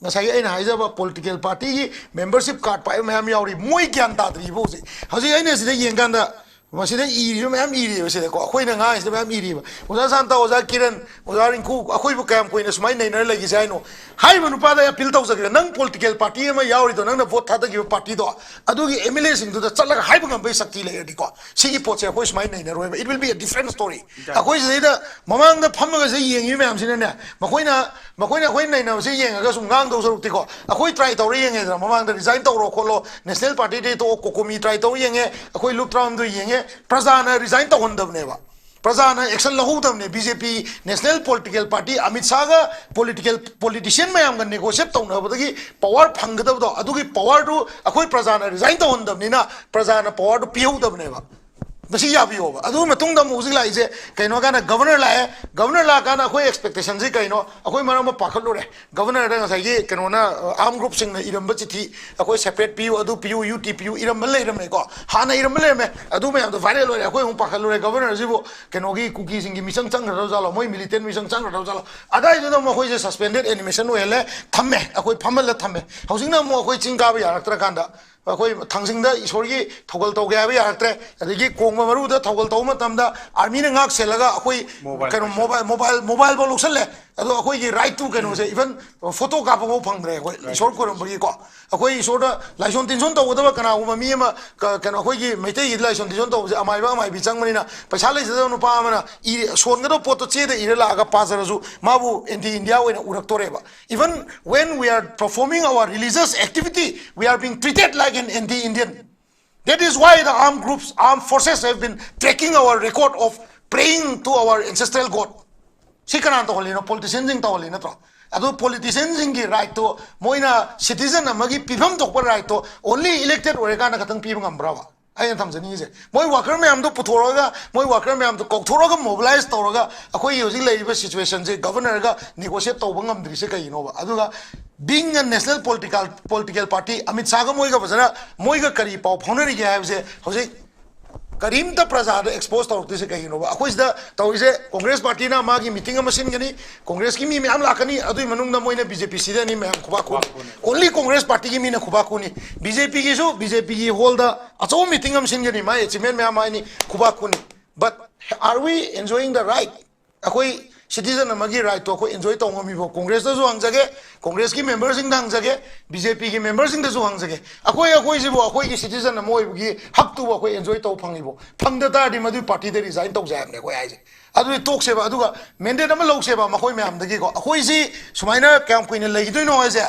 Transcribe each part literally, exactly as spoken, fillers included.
ꯉꯁꯥꯏꯒꯤ ꯑꯩꯅ ꯍꯥꯏꯖꯕ political partyꯒꯤ membership card ꯄꯥꯏꯕ ꯃꯌꯥꯝ ꯌꯥꯎꯔꯤ, ꯃꯣꯏ ꯒ꯭ꯌꯥꯟ ꯇꯥꯗ꯭ꯔꯤꯕ ꯍꯧꯖꯤꯛ꯫ ꯍꯧꯖꯤꯛ ꯑꯩꯅ ꯁꯤꯗ ꯌꯦꯡꯀꯥꯟꯗ ꯃꯁꯤꯗ ꯏꯔꯤꯕ ꯃꯌꯥꯝ ꯏꯔꯤꯕ ꯁꯤꯗꯀꯣ, ꯑꯩꯈꯣꯏꯅ ꯉꯥꯡꯉꯤꯁꯤꯗ ꯃꯌꯥꯝ ꯏꯔꯤꯕ꯫ ꯑꯣꯖꯥ ꯁꯥꯟꯇ, ꯑꯣꯖꯥ ꯀꯤꯔꯟ, ꯑꯣꯖꯥ ꯔꯤꯡꯀꯨ, ꯑꯩꯈꯣꯏꯕꯨ ꯀꯌꯥꯝ ꯀꯨꯏꯅ ꯁꯨꯃꯥꯏꯅ ꯅꯩꯅꯔ ꯂꯩꯈꯤꯁꯦ ꯍꯥꯏꯅꯣ? ꯍꯥꯏꯔꯤꯕ ꯅꯨꯄꯥꯗ ꯑꯩ appeal ꯇꯧꯖꯒꯦ, ꯅꯪ political party ꯑꯃ ꯌꯥꯎꯔꯤꯗꯣ, ꯅꯪꯅ vote ꯊꯥꯗꯈꯤꯕ partyꯗꯣ, ꯑꯗꯨꯒꯤ MLAꯁꯤꯡꯗꯨꯗ ꯆꯠꯂꯒ ꯍꯥꯏꯕ ꯉꯝꯕꯒꯤ ꯁꯛꯇꯤ ꯂꯩꯔꯗꯤꯀꯣ, ꯁꯤꯒꯤ ꯄꯣꯠꯁꯦ ꯑꯩꯈꯣꯏ ꯁꯨꯃꯥꯏꯅ ꯅꯩꯅꯔꯣꯏꯕ꯫ It will be a different story. ꯑꯩꯈꯣꯏ ꯁꯤꯗꯩꯗ ꯃꯃꯥꯡꯗ ꯐꯝꯃꯒꯁꯦ ꯌꯦꯡꯉꯤꯕ ꯃꯌꯥꯝꯁꯤꯅꯅꯦ, ꯃꯈꯣꯏꯅ ꯃꯈꯣꯏꯅ ꯑꯩꯈꯣꯏ ꯅꯩꯅꯕꯁꯦ ꯌꯦꯡꯉꯒ ꯁꯨꯝ ꯉꯥꯡꯗꯧ ꯁꯔꯨꯛꯇꯤꯀꯣ, ꯑꯩꯈꯣꯏ try ꯇꯧꯔ ꯌꯦꯡꯉꯦꯗꯅ, ꯃꯃꯥꯡꯗ resign ꯇꯧꯔꯣ ꯈꯣꯠꯂꯣ, national partyꯗꯒꯤ ꯇꯣꯛꯑꯣ, COCOMI try ꯇꯧꯔ ꯌꯦꯡꯉꯦ, ꯑꯩꯈꯣꯏ ꯂꯨꯞ ꯇꯔꯥꯍꯨꯝꯗꯣꯏ ꯌꯦꯡꯉꯦ, ꯄ꯭ꯔꯖꯥꯅ resign ꯇꯧꯍꯟꯗꯕꯅꯦꯕ꯫ ꯄ꯭ꯔꯖꯥꯅ action ꯂꯧꯍꯧꯗꯕꯅꯦ꯫ BJP national political party, Amit ꯁꯥꯒ political politician ꯃꯌꯥꯝꯒ negotiate ꯇꯧꯅꯕꯗꯒꯤ power ꯐꯪꯒꯗꯕꯗꯣ, ꯑꯗꯨꯒꯤ powerꯗꯨ ꯑꯩꯈꯣꯏ ꯄ꯭ꯔꯖꯥꯅ resign ꯇꯧꯍꯟꯗꯕꯅꯤꯅ ꯄ꯭ꯔꯖꯥꯅ powerꯗꯨ ꯄꯤꯍꯧꯗꯕꯅꯦꯕ꯫ ꯃꯁꯤ ꯌꯥꯕꯤꯌꯣꯕ꯫ ꯑꯗꯨꯒꯤ ꯃꯇꯨꯡꯗ ꯑꯃꯨꯛ ꯍꯧꯖꯤꯛ ꯂꯥꯛꯏꯁꯦ ꯀꯩꯅꯣ ꯀꯥꯟꯗ governor ꯂꯥꯛꯑꯦ꯫ Governor ꯂꯥꯛꯑꯀꯥꯟꯗ ꯑꯩꯈꯣꯏ expectationꯁꯤ ꯀꯩꯅꯣ? ꯑꯩꯈꯣꯏ ꯃꯔꯝ ꯑꯃ ꯄꯥꯈꯠꯂꯨꯔꯦ꯫ Governorꯗ ꯉꯁꯥꯏꯒꯤ ꯀꯩꯅꯣꯅ, armed groupꯁꯤꯡꯅ ꯏꯔꯝꯕ ꯆꯤꯊꯤ, ꯑꯩꯈꯣꯏ separate ꯄꯤꯌꯨ, ꯑꯗꯨ ꯄꯤꯌꯨ, UT ꯄꯤꯌꯨ, ꯏꯔꯝꯕ ꯂꯩꯔꯝꯃꯦꯀꯣ, ꯍꯥꯟꯅ ꯏꯔꯝꯕ ꯂꯩꯔꯝꯃꯦ꯫ ꯑꯗꯨ ꯃꯌꯥꯝꯗꯣ viral ꯑꯣꯏꯔꯦ꯫ ꯑꯩꯈꯣꯏ ꯑꯃꯨꯛ ꯄꯥꯈꯠꯂꯨꯔꯦ, Governorꯁꯤꯕꯨ ꯀꯩꯅꯣꯒꯤ ꯀꯨꯀꯤꯁꯤꯡꯒꯤ ꯃꯤꯆꯪ ꯆꯪꯈ꯭ꯔꯗꯧ ꯖꯥꯠꯂꯣ, ꯃꯣꯏ militant ꯃꯤꯆꯪ ꯆꯪꯈ꯭ꯔꯗꯧ ꯖꯥꯠꯂꯣ? ꯑꯗꯥꯏꯗꯨꯗ ꯑꯃꯨꯛ ꯑꯩꯈꯣꯏꯁꯦ suspended animation ꯑꯣꯏꯍꯜꯂꯦ, ꯊꯝꯃꯦ, ꯑꯩꯈꯣꯏ ꯐꯝꯍꯜꯂ ꯊꯝꯃꯦ꯫ ꯍꯧꯖꯤꯛꯅ ꯑꯃꯨꯛ ꯑꯩꯈꯣꯏ ꯆꯤꯡ ꯀꯥꯕ ꯌꯥꯔꯛꯇ꯭ꯔꯀꯥꯟꯗ, ꯑꯩꯈꯣꯏ ꯊꯥꯡꯖꯤꯡꯗ ꯏꯁꯣꯔꯒꯤ ꯊꯧꯒꯜ ꯇꯧꯒꯦ ꯍꯥꯏꯕ ꯌꯥꯔꯛꯇ꯭ꯔꯦ, ꯑꯗꯒꯤ ꯀꯣꯡꯕ ꯃꯔꯨꯗ ꯊꯧꯒꯜ ꯇꯧꯕ ꯃꯇꯝꯗ armyꯅ ꯉꯥꯛ ꯁꯦꯜꯂꯒ ꯑꯩꯈꯣꯏ ꯀꯩꯅꯣ, mobile, mobile, mobileꯐꯥꯎ ꯂꯧꯁꯜꯂꯦ꯫ ꯑꯗꯣ ꯑꯩꯈꯣꯏꯒꯤ rightꯇꯨ ꯀꯩꯅꯣꯁꯦ, even photo ꯀꯥꯞꯄꯐꯥꯎ ꯐꯪꯗ꯭ꯔꯦ ꯑꯩꯈꯣꯏ ꯏꯁꯣꯔ ꯈꯣꯏꯔꯝꯕꯒꯤꯀꯣ꯫ ꯑꯩꯈꯣꯏ ꯏꯁꯣꯔꯗ ꯂꯥꯏꯁꯣꯟ ꯇꯤꯟꯁꯣꯟ ꯇꯧꯒꯗꯕ ꯀꯅꯥꯒꯨꯝꯕ ꯃꯤ ꯑꯃ, ꯀ-, ꯀꯩꯅꯣ, ꯑꯩꯈꯣꯏꯒꯤ ꯃꯩꯇꯩꯒꯤꯗꯤ ꯂꯥꯏꯁꯣꯟ ꯇꯤꯟꯁꯣꯟ ꯇꯧꯕꯁꯦ ꯑꯃꯥꯏꯕ ꯑꯃꯥꯏꯕꯤ ꯆꯪꯕꯅꯤꯅ, ꯄꯩꯁꯥ ꯂꯩꯖꯗꯕ ꯅꯨꯄꯥ ꯑꯃꯅ ꯏꯔꯦ, ꯁꯣꯟꯒꯗꯕ ꯄꯣꯠꯇꯣ ꯆꯦꯗ ꯏꯔ ꯂꯥꯛꯑꯒ ꯄꯥꯖꯔꯁꯨ, ꯃꯥꯕꯨ anti India ꯑꯣꯏꯅ ꯎꯔꯛꯇꯣꯔꯦꯕ꯫ Even when we are performing our religious activity, we are being treated like an anti Indian. That is why the armed groups, armed forces have been tracking our record of praying to our ancestral God. ꯁꯤ ꯀꯅꯥꯅ ꯇꯧꯍꯜꯂꯤꯅꯣ? Politicianꯁꯤꯡ ꯇꯧꯍꯜꯂꯤ ꯅꯠꯇ꯭ꯔꯣ? ꯑꯗꯨ politicianꯁꯤꯡꯒꯤ rightꯇꯣ, ꯃꯣꯏꯅ citizen ꯑꯃꯒꯤ ꯄꯤꯐꯝ ꯊꯣꯛꯄ rightꯇꯣ only elected ꯑꯣꯏꯔꯀꯥꯟꯗ ꯈꯛꯇꯪ ꯄꯤꯕ ꯉꯝꯕ꯭ꯔꯕ? ꯑꯩꯅ ꯊꯝꯖꯅꯤꯡꯉꯤꯁꯦ, ꯃꯣꯏ worker ꯃꯌꯥꯝꯗꯣ ꯄꯨꯊꯣꯔꯛꯑꯒ, ꯃꯣꯏ worker ꯃꯌꯥꯝꯗꯣ ꯀꯧꯊꯣꯔꯛꯑꯒ, mobilize ꯇꯧꯔꯒ, ꯑꯩꯈꯣꯏꯒꯤ ꯍꯧꯖꯤꯛ ꯂꯩꯔꯤꯕ situationꯁꯦ Governorꯒ negotiate ꯇꯧꯕ ꯉꯝꯗ꯭ꯔꯤꯁꯦ ꯀꯩꯒꯤꯅꯣꯕ? ꯑꯗꯨꯒ being a national political, political party, Amit ꯁꯥꯒ ꯃꯣꯏꯒ ꯐꯖꯅ, ꯃꯣꯏꯒ ꯀꯔꯤ ꯄꯥꯎ ꯐꯥꯎꯅꯔꯤꯒꯦ ꯍꯥꯏꯕꯁꯦ ꯍꯧꯖꯤꯛ ꯀꯔꯤꯝꯇ ꯄ꯭ꯔꯖꯥꯗ ꯑꯦꯛꯁꯄꯣꯖ ꯇꯧꯔꯛꯇ꯭ꯔꯤꯁꯦ ꯀꯩꯒꯤꯅꯣꯕ? ꯑꯩꯈꯣꯏ ꯁꯤꯗ ꯇꯧꯔꯤꯁꯦ, ꯀꯣꯡꯒ꯭ꯔꯦꯁ ꯄꯥꯔꯇꯤꯅ ꯃꯥꯒꯤ ꯃꯤꯇꯤꯡ ꯑꯃ ꯁꯤꯟꯒꯅꯤ, ꯀꯣꯡꯒ꯭ꯔꯦꯁꯀꯤ ꯃꯤ ꯃꯌꯥꯝ ꯂꯥꯛꯀꯅꯤ, ꯑꯗꯨꯒꯤ ꯃꯅꯨꯡꯗ ꯃꯣꯏꯅ ꯕꯤ ꯖꯦ ꯄꯤ ꯁꯤꯗꯅꯤ, ꯃꯌꯥꯝ ꯈꯨꯕꯥꯛ ꯈꯨꯅꯤ꯫ ꯑꯣꯟꯂꯤ ꯀꯣꯡꯒ꯭ꯔꯦꯁ ꯄꯥꯔꯇꯤꯒꯤ ꯃꯤꯅ ꯈꯨꯕꯥꯛ ꯈꯨꯅꯤ꯫ ꯕꯤ ꯖꯦ ꯄꯤꯒꯤꯁꯨ ꯕꯤ ꯖꯦ ꯄꯤꯒꯤ ꯍꯣꯜꯗ ꯑꯆꯧꯕ ꯃꯤꯇꯤꯡ ꯑꯃ ꯁꯤꯟꯒꯅꯤ, ꯃꯥꯒꯤ ꯑꯦꯆꯤꯞꯃꯦꯟ ꯃꯌꯥꯝ ꯍꯥꯏꯅꯤ, ꯈꯨꯕꯥꯛ ꯈꯨꯅꯤ꯫ But are we enjoying the right? ꯑꯩꯈꯣꯏ ꯁꯤꯇꯤꯖꯟ ꯑꯃꯒꯤ ꯔꯥꯏꯠꯇꯣ ꯑꯩꯈꯣꯏ ꯑꯦꯟꯖꯣꯏ ꯇꯧꯕ ꯉꯝꯃꯤꯕꯣ? ꯀꯣꯡꯒ꯭ꯔꯦꯁꯇꯁꯨ ꯍꯪꯖꯒꯦ, ꯀꯣꯡꯒ꯭ꯔꯦꯁꯀꯤ ꯃꯦꯝꯕꯔꯁꯤꯡꯗ ꯍꯪꯖꯒꯦ, ꯕꯤ ꯖꯦ ꯄꯤꯒꯤ ꯃꯦꯝꯕꯔꯁꯤꯡꯗꯁꯨ ꯍꯪꯖꯒꯦ꯫ ꯑꯩꯈꯣꯏ, ꯑꯩꯈꯣꯏꯁꯤꯕꯨ ꯑꯩꯈꯣꯏꯒꯤ ꯁꯤꯇꯤꯖꯟ ꯑꯃ ꯑꯣꯏꯕꯒꯤ ꯍꯛꯇꯨꯕꯨ ꯑꯩꯈꯣꯏ ꯑꯦꯟꯖꯣꯏ ꯇꯧꯕ ꯐꯪꯉꯤꯕꯣ? ꯐꯪꯗ ꯇꯥꯔꯗꯤ ꯃꯗꯨꯒꯤ ꯄꯥꯔꯇꯤꯗ ꯔꯤꯖꯥꯏꯟ ꯇꯧꯖꯦ ꯍꯥꯏꯕꯅꯦ ꯑꯩꯈꯣꯏ ꯍꯥꯏꯁꯦ꯫ ꯑꯗꯨꯗꯤ ꯇꯣꯛꯁꯦꯕ, ꯑꯗꯨꯒ ꯃꯦꯟꯗꯦꯠ ꯑꯃ ꯂꯧꯁꯦꯕ ꯃꯈꯣꯏ ꯃꯌꯥꯝꯗꯒꯤꯀꯣ꯫ ꯑꯩꯈꯣꯏꯁꯤ ꯁꯨꯃꯥꯏꯅ ꯀꯌꯥꯝ ꯀꯨꯏꯅ ꯂꯩꯈꯤꯗꯣꯏꯅꯣ ꯍꯥꯏꯁꯦ,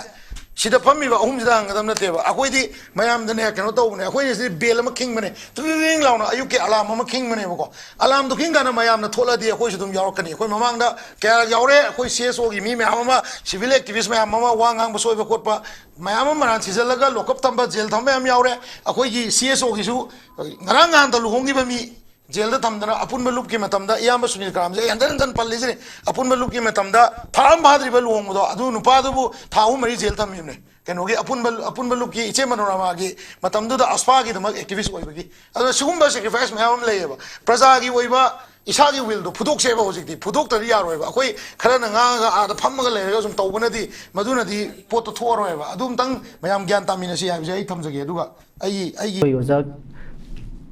ꯁꯤꯗ ꯐꯝꯃꯤꯕ ꯑꯍꯨꯝꯁꯤꯗ ꯍꯪꯒꯗꯕ ꯅꯠꯇꯦꯕ꯫ ꯑꯩꯈꯣꯏꯗꯤ ꯃꯌꯥꯝꯗꯅꯦ ꯀꯩꯅꯣ ꯇꯧꯕꯅꯦ, ꯑꯩꯈꯣꯏꯅ ꯁꯤꯗꯤ ꯕꯦꯜ ꯑꯃ ꯈꯤꯡꯕꯅꯦ, ꯇ꯭ꯔꯤꯡ ꯂꯥꯎꯅ ꯑꯌꯨꯛꯀꯤ ꯑꯂꯥꯝ ꯑꯃ ꯈꯤꯡꯕꯅꯦꯕꯀꯣ꯫ ꯑꯂꯥꯝꯗꯣ ꯈꯤꯡ ꯀꯥꯟꯗ ꯃꯌꯥꯝꯅ ꯊꯣꯛꯂꯛꯑꯗꯤ ꯑꯩꯈꯣꯏꯁꯨ ꯑꯗꯨꯝ ꯌꯥꯎꯔꯛꯀꯅꯤ꯫ ꯑꯩꯈꯣꯏ ꯃꯃꯥꯡꯗ ꯀꯌꯥꯔꯛ ꯌꯥꯎꯔꯦ, ꯑꯩꯈꯣꯏ ꯁꯤ ꯑꯦꯁ ꯑꯣꯒꯤ ꯃꯤ ꯃꯌꯥꯝ ꯑꯃ, ꯁꯤꯚꯤꯜ ꯑꯦꯛꯇꯤꯚꯤꯁ ꯃꯌꯥꯝ ꯑꯃ ꯋꯥ ꯉꯥꯡꯕ ꯁꯣꯏꯕ ꯈꯣꯠꯄ ꯃꯌꯥꯝ ꯑꯃ ꯃꯔꯥꯟ ꯁꯤꯖꯜꯂꯒ ꯂꯣꯀꯞ ꯊꯝꯕ, ꯖꯦꯜ ꯊꯝꯕ ꯃꯌꯥꯝ ꯌꯥꯎꯔꯦ꯫ ꯑꯩꯈꯣꯏꯒꯤ ꯁꯤ ꯑꯦꯁ ꯑꯣꯒꯤꯁꯨ ꯉꯔꯥꯡ ꯅꯍꯥꯟꯇ ꯂꯨꯍꯣꯡꯈꯤꯕ ꯃꯤ ꯖꯦꯜꯗ ꯊꯝꯗꯅ, ꯑꯄꯨꯟꯕ ꯂꯨꯞꯀꯤ ꯃꯇꯝꯗ, ꯏꯌꯥꯝꯕ ꯁꯨꯅꯤꯜ ꯀ꯭ꯔꯥꯝꯁꯦ ꯑꯩ ꯍꯟꯖꯟ ꯍꯟꯖꯟ ꯄꯜꯂꯤꯁꯤꯅꯤ, ꯑꯄꯨꯟꯕ ꯂꯨꯞꯀꯤ ꯃꯇꯝꯗ ꯊꯥ ꯑꯃ ꯐꯥꯗ꯭ꯔꯤꯕ ꯂꯨꯍꯣꯡꯕꯗꯣ, ꯑꯗꯨ ꯅꯨꯄꯥꯗꯨꯕꯨ ꯊꯥ ꯑꯍꯨꯝ ꯃꯔꯤ ꯖꯦꯜ ꯊꯝꯃꯤꯕꯅꯦ꯫ ꯀꯩꯅꯣꯒꯤ ꯑꯄꯨꯟꯕ, ꯑꯄꯨꯟꯕ ꯂꯨꯞꯀꯤ ꯏꯆꯦ ꯃꯅꯣꯔꯃꯥꯒꯤ ꯃꯇꯝꯗꯨꯗ ꯑꯁꯐꯥꯒꯤꯗꯃꯛ ꯑꯦꯛꯇꯤꯚꯤꯁ ꯑꯣꯏꯕꯒꯤ꯫ ꯑꯗꯨꯅ ꯁꯤꯒꯨꯝꯕ ꯁꯦꯀ꯭ꯔꯤꯐꯥꯏꯁ ꯃꯌꯥꯝ ꯑꯃ ꯂꯩꯌꯦꯕ꯫ ꯄ꯭ꯔꯖꯥꯒꯤ ꯑꯣꯏꯕ ꯏꯁꯥꯒꯤ ꯋꯤꯜꯗꯣ ꯐꯨꯗꯣꯛꯁꯦꯕ꯫ ꯍꯧꯖꯤꯛꯇꯤ ꯐꯨꯗꯣꯛꯇ꯭ꯔꯗꯤ ꯌꯥꯔꯣꯏꯕ꯫ ꯑꯩꯈꯣꯏ ꯈꯔꯅ ꯉꯥꯡꯉꯒ ꯑꯥꯗ ꯐꯝꯃꯒ ꯂꯩꯔꯒ ꯁꯨꯝ ꯇꯧꯕꯅꯗꯤ ꯃꯗꯨꯅꯗꯤ ꯄꯣꯠꯇꯣ ꯊꯣꯛꯑꯔꯣꯏꯕ꯫ ꯑꯗꯨ ꯑꯝꯇꯪ ꯃꯌꯥꯝ ꯒ꯭ꯌꯥꯟ ꯇꯥꯃꯤꯟꯅꯁꯤ ꯍꯥꯏꯕꯁꯦ ꯑꯩ ꯊꯝꯖꯒꯦ꯫ ꯑꯗꯨꯒ ꯑꯩ, ꯑꯩꯒꯤ ꯑꯩꯈꯣꯏ ꯑꯣꯖꯥ